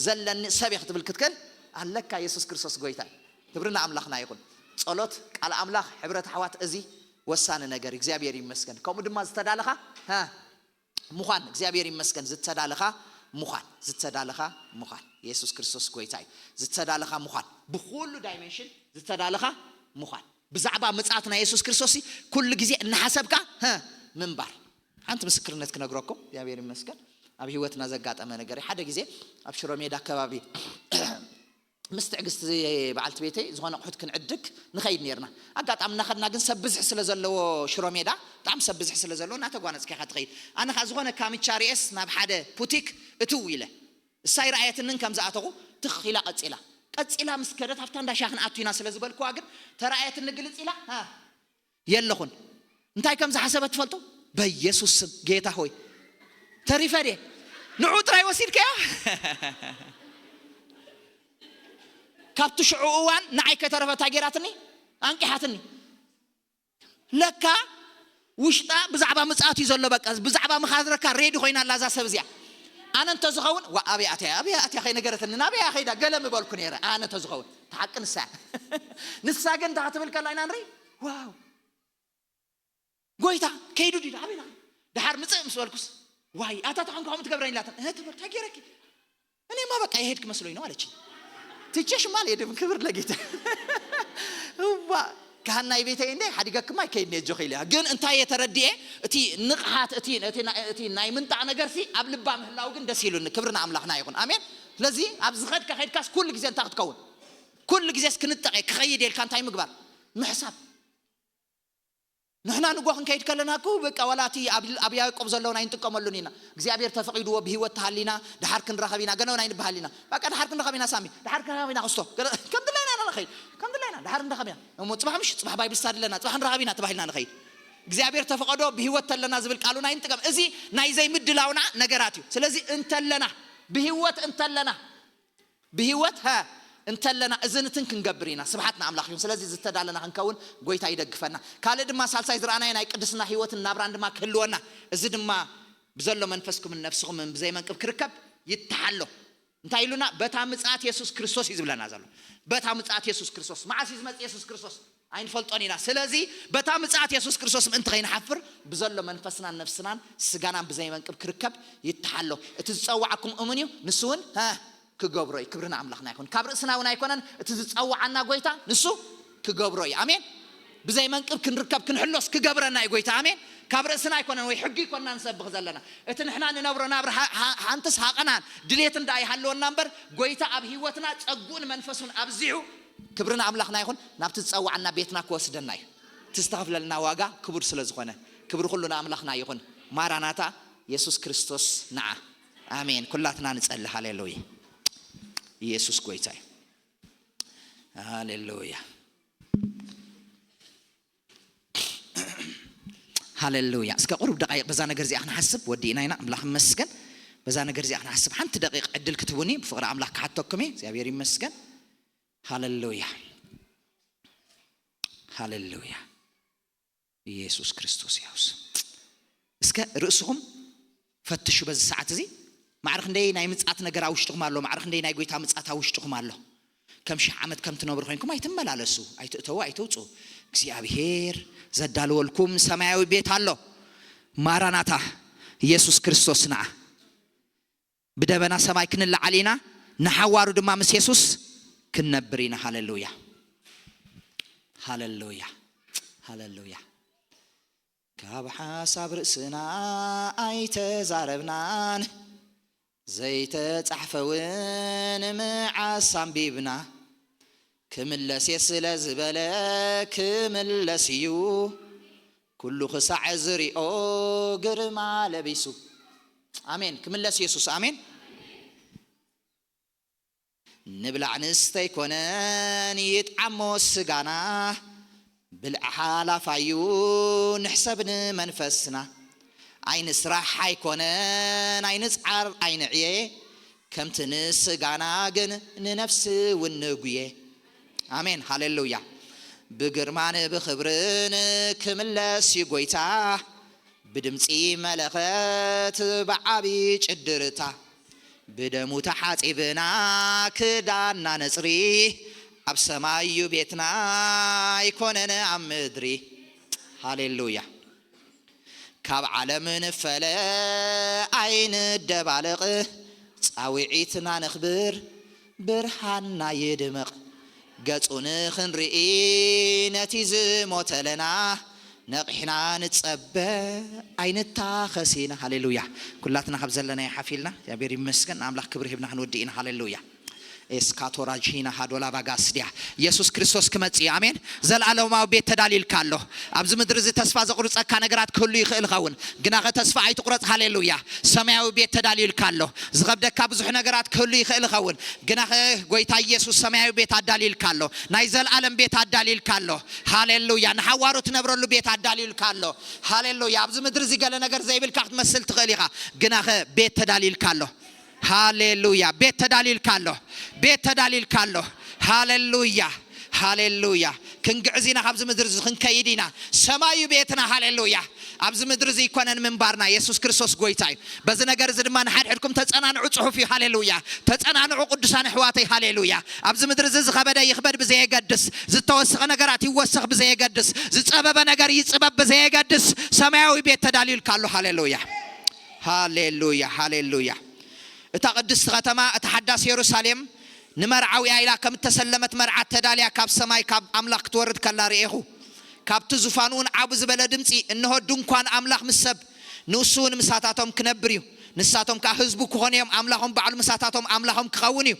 ዘለኒ ሰብ እየ ክትብል ክትክእል ኣለካ። የሱስ ክርስቶስ ጎይታ እዩ። ክብሪ ንኣምላኽና ይኹን። ጸሎት፣ ቃል ኣምላኽ፣ ሕብረት ኣሕዋት፣ እዚ ወሳኒ ነገር። እግዚኣብሔር ይመስገን። ከምኡ ድማ ዝተዳለኻ፣ ሃ፣ ምዃን፣ እግዚኣብሔር ይመስገን። ዝተዳለኻ ምዃን፣ ዝተዳለኻ ምዃን። የሱስ ክርስቶስ ጎይታ እዩ። ዝተዳለኻ ምዃን፣ ብኹሉ ዳይሜንሽን ዝተዳለኻ ምዃን። ብዛዕባ ምጽኣት ናይ የሱስ ክርስቶስ ኩሉ ግዜ እናሓሰብካ፣ ሀ፣ ምንባር። ሓንቲ ምስክርነት ክነግረኩም፣ እግዚኣብሔር ይመስገን። ኣብ ህይወትና ዘጋጠመ ነገር እዩ። ሓደ ግዜ ኣብ ሽሮ ሜዳ ከባቢ ምስ ትዕግስቲ በዓልቲ ቤተይ ዝኾነ ኣቑሑት ክንዕድግ ንኸይድ ነርና። ኣጋጣሚ እናኸድና ግን ሰብ ብዝሒ ስለ ዘለዎ ሽሮ ሜዳ፣ ብጣዕሚ ሰብ ብዝሒ ስለ ዘለዎ እናተጓነጽካ ኢኻ ትኸይድ። ኣነ ኸኣ ዝኾነ ካምቻ ርኤስ ናብ ሓደ ቡቲክ እትው ኢለ። እሳ ኣይረኣየትንን ከም ዝኣተኹ ትኽ ኢላ ቀጺላ። ቀጺላ ምስ ከደት ኣብታ እንዳ ሻሂ ክንኣቱ ኢና ስለ ዝበልኩዋ ግን ተራእየትኒ ግልጽ ኢላ፣ ሃ፣ የለኹን። እንታይ ከም ዝሓሰበት ትፈልጡ? በኢየሱስ ስም ጌታ ሆይ ተሪፈ ድየ? ንዑ ጥራይ ወሲድካዮ? ካብቲ ሽዑ እዋን ንዓይ ከይተረፈ እንታይ ገይራትኒ? ኣንቂሓትኒ። ለካ ውሽጣ ብዛዕባ ምጽኣት እዩ ዘሎ። በቃ ብዛዕባ ምኻድረካ ሬዲ ኮይና ኣላ እዛ ሰብ እዚኣ። ኣነ እንተዝኸውን፣ ዋ፣ ኣበይ ኣትያ፣ ኣበይ ኣትያ ከይነገረትኒ፣ ናበይ እያ ከይዳ፣ ገለ ምበልኩ ነይረ። ኣነ እንተዝኸውን፣ እቲ ሓቂ ንሳ እያ። ንሳ ግን እንታይ ክትብል ከላ ኢና ንርኢ? ዋው፣ ጎይታ ከይዱ ድዩ? ኣበይ ኢላ? ደሓር ምጽእ ምስ በልኩስ፣ ዋይ፣ ኣታ ተኾንካ ከምኡ ትገብረኒ ኢላትኒ። እህ፣ ትብል፣ እንታይ ገይረኪ? እኔማ በቃ የሄድክ መስሎኝ ነው አለች። ትቼሽማ አልሄድም። ክብር ለጌታ። እዋ፣ ካህን ናይ ቤተይ እንደ ሓዲገክማ ይከይድ ነጆ ከይልያ። ግን እንታይ የተረድኤ፣ እቲ ንቕሓት፣ እቲ፣ እቲ ናይ፣ እቲ ናይ ምንጣቕ ነገርሲ ኣብ ልባ ምህላው ግን ደስ ኢሉኒ። ክብሪ ንኣምላኽና ይኹን። ኣሜን። ስለዚ ኣብ ዝኸድካ ከድካስ ኩሉ ግዜ እንታይ ክትከውን? ኩሉ ግዜስ ክንጠቐ ክኸይድ የልካ እንታይ ምግባር? ምሕሳብ። ንሕና ንጎ ክንከይድ ከለና እኮ በቃ ዋላ እቲ ኣብ፣ ኣብ ያዕቆብ ዘለውን ኣይንጥቀመሉን ኢና። እግዚኣብሔር ተፈቒድዎ ብህይወት ተሃሊና፣ ደሓር ክንራኸብ ኢና፣ ገና እውን ኣይንበሃል ኢና። በቃ ደሓር ክንራኸብ ኢና ሳሚ፣ ደሓር ክንራኸብ ኢና ክስቶ። ገለ-፣ ከም ድላይና ኢና ንኸይድ፣ ከም ድላይና ደሓር ንራኸብ ኢና። እሞ ጽባሕ ምሽ፣ ጽባሕ ባይብል ስታዲ ኣለና፣ ጽባሕ ንራኸብ ኢና ተባሂልና ንኸይድ። እግዚኣብሔር ተፈቐዶ ብህይወት ተለና ዝብል ቃሉን ኣይንጥቀም። እዚ ናይ ዘይምድላውና ነገራት እዩ። ስለዚ እንተለና፣ ብህይወት እንተለና፣ ብህይወት፣ ሀ፣ እንተለና እዝንትን ክንገብር ኢና። ስብሓት ንኣምላኽ ይሁን። ስለዚ ዝተዳለና ክንከውን ጎይታ ይደግፈና። ካልእ ድማ ሳልሳይ ዝረኣናዮ ናይ ቅድስና ህይወትን ናብራን ድማ ክህልወና፣ እዚ ድማ ብዘሎ መንፈስኩምን ነፍስኹምን ብዘይመንቅብ ክርከብ ይተሓሎ። እንታይ ኢሉና? በታ ምጽኣት የሱስ ክርስቶስ እዩ ዝብለና ዘሎ። በታ ምጽኣት የሱስ ክርስቶስ። መዓስ እዩ ዝመጽእ የሱስ ክርስቶስ? ኣይንፈልጦን ኢና። ስለዚ በታ ምጽኣት የሱስ ክርስቶስ ምእንቲ ከይንሓፍር ብዘሎ መንፈስናን ነፍስናን ስጋናን ብዘይመንቅብ ክርከብ ይተሓሎ። እቲ ዝጸዋዓኩም እሙን እዩ፣ ንሱ እውን፣ ሀ፣ ክገብሮ እዩ። ክብሪ ንኣምላኽና ይኹን። ካብ ርእስና እውን ኣይኮነን፣ እቲ ዝጸዋዓና ጎይታ ንሱ ክገብሮ እዩ። ኣሜን። ብዘይ መንቅብ ክንርከብ ክንሕሎስ ክገብረና እዩ ጎይታ። ኣሜን። ካብ ርእስና ኣይኮነን፣ ወይ ሕጊ ኣይኮንና ንሰብኽ ዘለና። እቲ ንሕና ንነብሮ ናብራ ሓ-፣ ሓ-፣ ሓንትስ ሃቐናን ድሌትን ደኣ ይሃለወና እምበር፣ ጎይታ ኣብ ህይወትና ጸጉኡን መንፈሱን ኣብዚሑ፣ ክብሪ ንኣምላኽና ይኹን፣ ናብቲ ዝጸዋዓና ቤትና ክወስደና እዩ። እቲ ዝተኸፍለልና ዋጋ ክቡር ስለ ዝኾነ፣ ክብሪ ኩሉ ንኣምላኽና ይኹን። ማራናታ፣ የሱስ ክርስቶስ ንዓ። ኣሜን። ኩላትና ንጸሊ። ሃሌሉያ። ኢየሱስ ጎይታ እዩ። ሃሌሉያ። ሃሌሉያ። እስከ ቁሩብ ደቃይቕ በዛ ነገር እዚኣ ክንሓስብ ወዲእና ኢና። ኣምላኽ ይመስገን። በዛ ነገር እዚኣ ክንሓስብ ሓንቲ ደቂቕ ዕድል ክትህቡኒ ብፍቕሪ ኣምላኽ ክሓተኩም እየ። እግዚኣብሔር ይመስገን። ሃሌሉያ። ሃሌሉያ። ኢየሱስ ክርስቶስ ያውስ። እስከ ርእስኹም ፈትሹ በዚ ሰዓት እዚ። ማዕረ ክንደይ ናይ ምጽኣት ነገር ኣብ ውሽጥኹም ኣሎ? ማዕረ ክንደይ ናይ ጎይታ ምጽኣት ኣብ ውሽጥኹም ኣሎ? ከም ሺሕ ዓመት ከም ትነብሩ ኮይንኩም ኣይትመላለሱ፣ ኣይትእተዉ፣ ኣይትውጹ። እግዚኣብሔር ዘዳለወልኩም ሰማያዊ ቤት ኣሎ። ማራናታ፣ ኢየሱስ ክርስቶስ ንዓ። ብደበና ሰማይ ክንለዓል ኢና፣ ንሓዋሩ ድማ ምስ የሱስ ክንነብር ኢና። ሃሌሉያ፣ ሃሌሉያ፣ ሃሌሉያ። ካብ ሓሳብ ርእስና ኣይተዛረብናን፣ ዘይተጻሕፈ እውን መዓስ ኣንቢብና። ክምለስ እየ ስለ ዝበለ ክምለስ እዩ፣ ኩሉ ክሳዕ ዝሪኦ ግርማ ለቢሱ። ኣሜን። ክምለስ የሱስ። ኣሜን። ንብላዕ ንስተ ኣይኮነን ይጥዓሞ ስጋና፣ ብልዒ ሓላፋዩ ንሕሰብ ንመንፈስና። ኣይንስራሕ ኣይኮነን ኣይንጽዓር ኣይንዕየ፣ ከምቲ ንስጋና ግን ንነፍሲ እውን ንጉየ። ኣሜን፣ ሃሌሉያ። ብግርማን ብኽብርን ክምለስ እዩ ጎይታ፣ ብድምፂ መለኸት ብዓቢ ጭድርታ፣ ብደሙ ተሓጺብና ክዳና ነጽሪ፣ ኣብ ሰማይ እዩ ቤትና ኣይኮነን ኣብ ምድሪ። ሃሌሉያ። ካብ ዓለም ንፈለ ኣይንደባለቕ፣ ጻውዒትና ነኽብር ብርሃንና ይድመቕ። ገጹ ንኽንርኢ ነቲ ዝሞተለና፣ ነቒሕና ንጸበ ኣይንታኸስ ኢና። ሃሌሉያ። ኩላትና ካብ ዘለናዮ ሓፊልና እግዚኣብሔር ይመስገን፣ ንኣምላኽ ክብሪ ሂብና ክንወድእ ኢና። ሃሌሉያ። ኤስካቶራጂና ሃዶላ ባጋስድያ። ኢየሱስ ክርስቶስ ክመጽእ እዩ። ኣሜን። ዘላለማዊ ቤት ተዳልዩልካ ኣሎ። ኣብዚ ምድሪ እዚ ተስፋ ዘቑርጸካ ነገራት ክህሉ ይኽእል ይኸውን፣ ግናኸ ተስፋ ኣይትቑረጽ። ሃሌሉያ። ሰማያዊ ቤት ተዳልዩልካ ኣሎ። ዝኸብደካ ብዙሕ ነገራት ክህሉ ይኽእል ይኸውን፣ ግናኸ ጎይታ ኢየሱስ ሰማያዊ ቤት ኣዳልዩልካ ኣሎ። ናይ ዘላለም ቤት ኣዳልዩልካ ኣሎ። ሃሌሉያ። ንሓዋሩ ትነብረሉ ቤት ኣዳልዩልካ ኣሎ። ሃሌሉያ። ኣብዚ ምድሪ እዚ ገለ ነገር ዘይብልካ ክትመስል ትኽእል ኢኻ፣ ግናኸ ቤት ተዳልዩልካ ኣሎ። ሃሌሉያ። ቤት ተዳልዩልካ ኣሎ። ቤት ተዳልዩልካ ኣሎ። ሃሌሉያ፣ ሃሌሉያ። ክንግዕዝ ኢና፣ ካብዚ ምድሪ እዚ ክንከይድ ኢና። ሰማይ እዩ ቤትና። ሃሌሉያ። ኣብዚ ምድሪ እዚ ይኮነን ምንባርና፣ የሱስ ክርስቶስ ጎይታ እዩ። በዚ ነገር እዚ ድማ ንሓድሕድኩም ተጸናንዑ፣ ጽሑፍ እዩ። ሃሌሉያ። ተጸናንዑ ቅዱሳን ኣሕዋተይ። ሃሌሉያ። ኣብዚ ምድሪ እዚ ዝኸበደ ይኽበድ ብዘየገድስ፣ ዝተወሰኸ ነገራት ይወሰኽ ብዘየገድስ፣ ዝጸበበ ነገር ይጽበብ ብዘየገድስ፣ ሰማያዊ ቤት ተዳልዩልካ ኣሎ። ሃሌሉያ፣ ሃሌሉያ፣ ሃሌሉያ። እታ ቅድስቲ ከተማ፣ እታ ሓዳስ የሩሳሌም፣ ንመርዓዊ እያ ኢላ ከም እተሰለመት መርዓት ተዳልያ ካብ ሰማይ ካብ ኣምላኽ ክትወርድ ከላ ርኤኹ። ካብቲ ዙፋን እውን ዓቡ ዝበለ ድምጺ፣ እንሆ ድንኳን ኣምላኽ ምስ ሰብ፣ ንሱ እውን ምሳታቶም ክነብር እዩ። ንሳቶም ከኣ ህዝቡ ክኾኑ እዮም፣ ኣምላኾም ባዕሉ ምሳታቶም ኣምላኾም ክኸውን እዩ።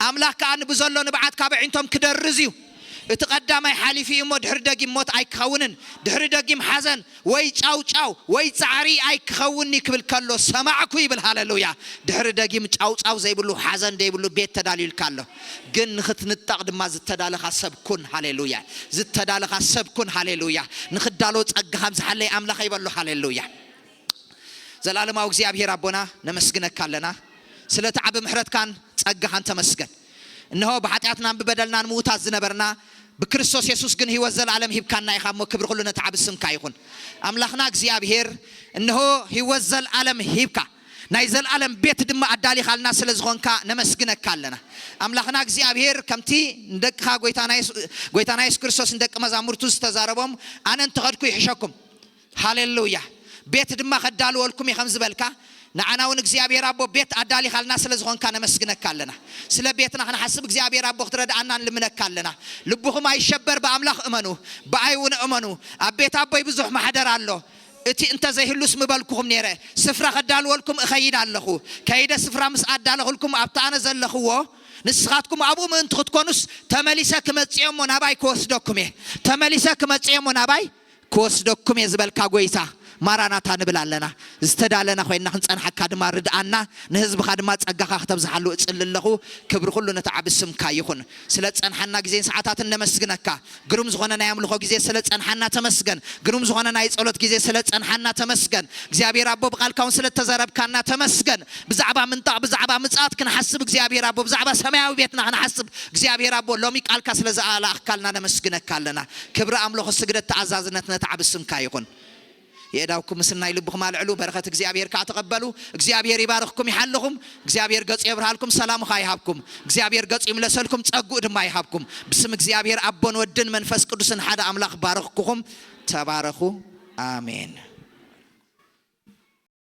ኣምላኽ ከኣ ንብዘሎ ንብዓት ካብ ኣዒንቶም ክደርዝ እዩ። እቲ ቀዳማይ ሓሊፉ እዩ እሞ ድሕሪ ደጊም ሞት ኣይክኸውንን። ድሕሪ ደጊም ሓዘን ወይ ጫውጫው ወይ ጻዕሪ ኣይክኸውን እዩ ክብል ከሎ ሰማዕኩ ይብል። ሃሌሉያ። ድሕሪ ደጊም ጫውጫው ዘይብሉ፣ ሓዘን ዘይብሉ ቤት ተዳልዩልካ ኣሎ። ግን ንኽትንጠቕ ድማ ዝተዳለኻ ሰብ ኩን። ሃሌሉያ። ዝተዳለኻ ሰብ ኩን። ሃሌሉያ። ንኽዳሎ ጸጋኻ ምዝሓለይ ኣምላኸይ በሎ። ሃሌሉያ። ዘላለማዊ እግዚኣብሔር ኣቦና ነመስግነካ ኣለና። ስለቲ ዓቢ ምሕረትካን ጸጋኻን ተመስገን። እንሆ ብሓጢኣትናን ብበደልናን ምዉታት ዝነበርና፣ ብክርስቶስ የሱስ ግን ህይወት ዘለኣለም ሂብካና ኢኻ እሞ ክብሪ ኩሉ ነቲ ዓቢ ስምካ ይኹን። ኣምላኽና እግዚኣብሔር እንሆ ህይወት ዘለኣለም ሂብካ፣ ናይ ዘለኣለም ቤት ድማ ኣዳሊኻልና ስለ ዝኾንካ ነመስግነካ ኣለና። ኣምላኽና እግዚኣብሔር ከምቲ ንደቅኻ ጎይታና የሱ-፣ ጎይታና የሱስ ክርስቶስ ንደቂ መዛሙርቱ ዝተዛረቦም ኣነ እንተኸድኩ ይሕሸኩም። ሃሌሉያ። ቤት ድማ ከዳልወልኩም እየ ከም ዝበልካ፣ ንዓና እውን እግዚኣብሔር ኣቦ ቤት ኣዳሊኻልና ስለ ዝኾንካ ነመስግነካ ኣለና። ስለ ቤትና ክንሓስብ እግዚኣብሔር ኣቦ ክትረድኣና ንልምነካ ኣለና። ልብኹም ኣይሸበር፣ ብኣምላኽ እመኑ፣ ብኣይ እውን እመኑ። ኣብ ቤት ኣቦይ ብዙሕ ማሕደር ኣሎ። እቲ እንተ ዘይህሉስ ምበልኩኹም ነይረ፣ ስፍራ ከዳልወልኩም እኸይድ ኣለኹ። ከይደ ስፍራ ምስ ኣዳለኹልኩም ኣብቲ ኣነ ዘለኽዎ፣ ንስኻትኩም ኣብኡ ምእንቲ ክትኮኑስ ተመሊሰ ክመጽእ እየ እሞ ናባይ ክወስደኩም እየ። ተመሊሰ ክመጽእ እየ እሞ ናባይ ክወስደኩም እየ ዝበልካ ጎይታ፣ ማራናታ ንብል ኣለና። ዝተዳለና ኮይንና ክንጸንሓካ ድማ ርድኣና፣ ንህዝብኻ ድማ ጸጋኻ ክተብዝሓሉ እጽሊ ኣለኹ። ክብሪ ኩሉ ነቲ ዓቢ ስምካ ይኹን። ስለ ጸንሓና ግዜን ሰዓታትን ነመስግነካ። ግሩም ዝኾነ ናይ ኣምልኾ ግዜ ስለ ጸንሓና ተመስገን። ግሩም ዝኾነ ናይ ጸሎት ግዜ ስለ ጸንሓና ተመስገን። እግዚኣብሔር ኣቦ ብቓልካ እውን ስለ ተዘረብካና ተመስገን። ብዛዕባ ምንጣቕ፣ ብዛዕባ ምጽኣት ክንሓስብ እግዚኣብሔር ኣቦ፣ ብዛዕባ ሰማያዊ ቤትና ክንሓስብ እግዚኣብሔር ኣቦ ሎሚ ቃልካ ስለ ዝኣላእኽካልና ነመስግነካ ኣለና። ክብሪ ኣምልኾ ስግደት ተኣዛዝነት ነቲ ዓቢ ስምካ ይኹን። የእዳውኩም ምስናይ ልብኹም ኣልዕሉ፣ በረኸት እግዚኣብሔር ከኣ ተቐበሉ። እግዚኣብሔር ይባርኽኩም ይሓልኹም። እግዚኣብሔር ገጹ የብርሃልኩም፣ ሰላሙ ኸኣ ይሃብኩም። እግዚኣብሔር ገጹ ይምለሰልኩም፣ ጸግኡ ድማ ይሃብኩም። ብስም እግዚኣብሔር ኣቦን ወድን መንፈስ ቅዱስን ሓደ ኣምላኽ ባረኽኩኹም። ተባረኹ። ኣሜን።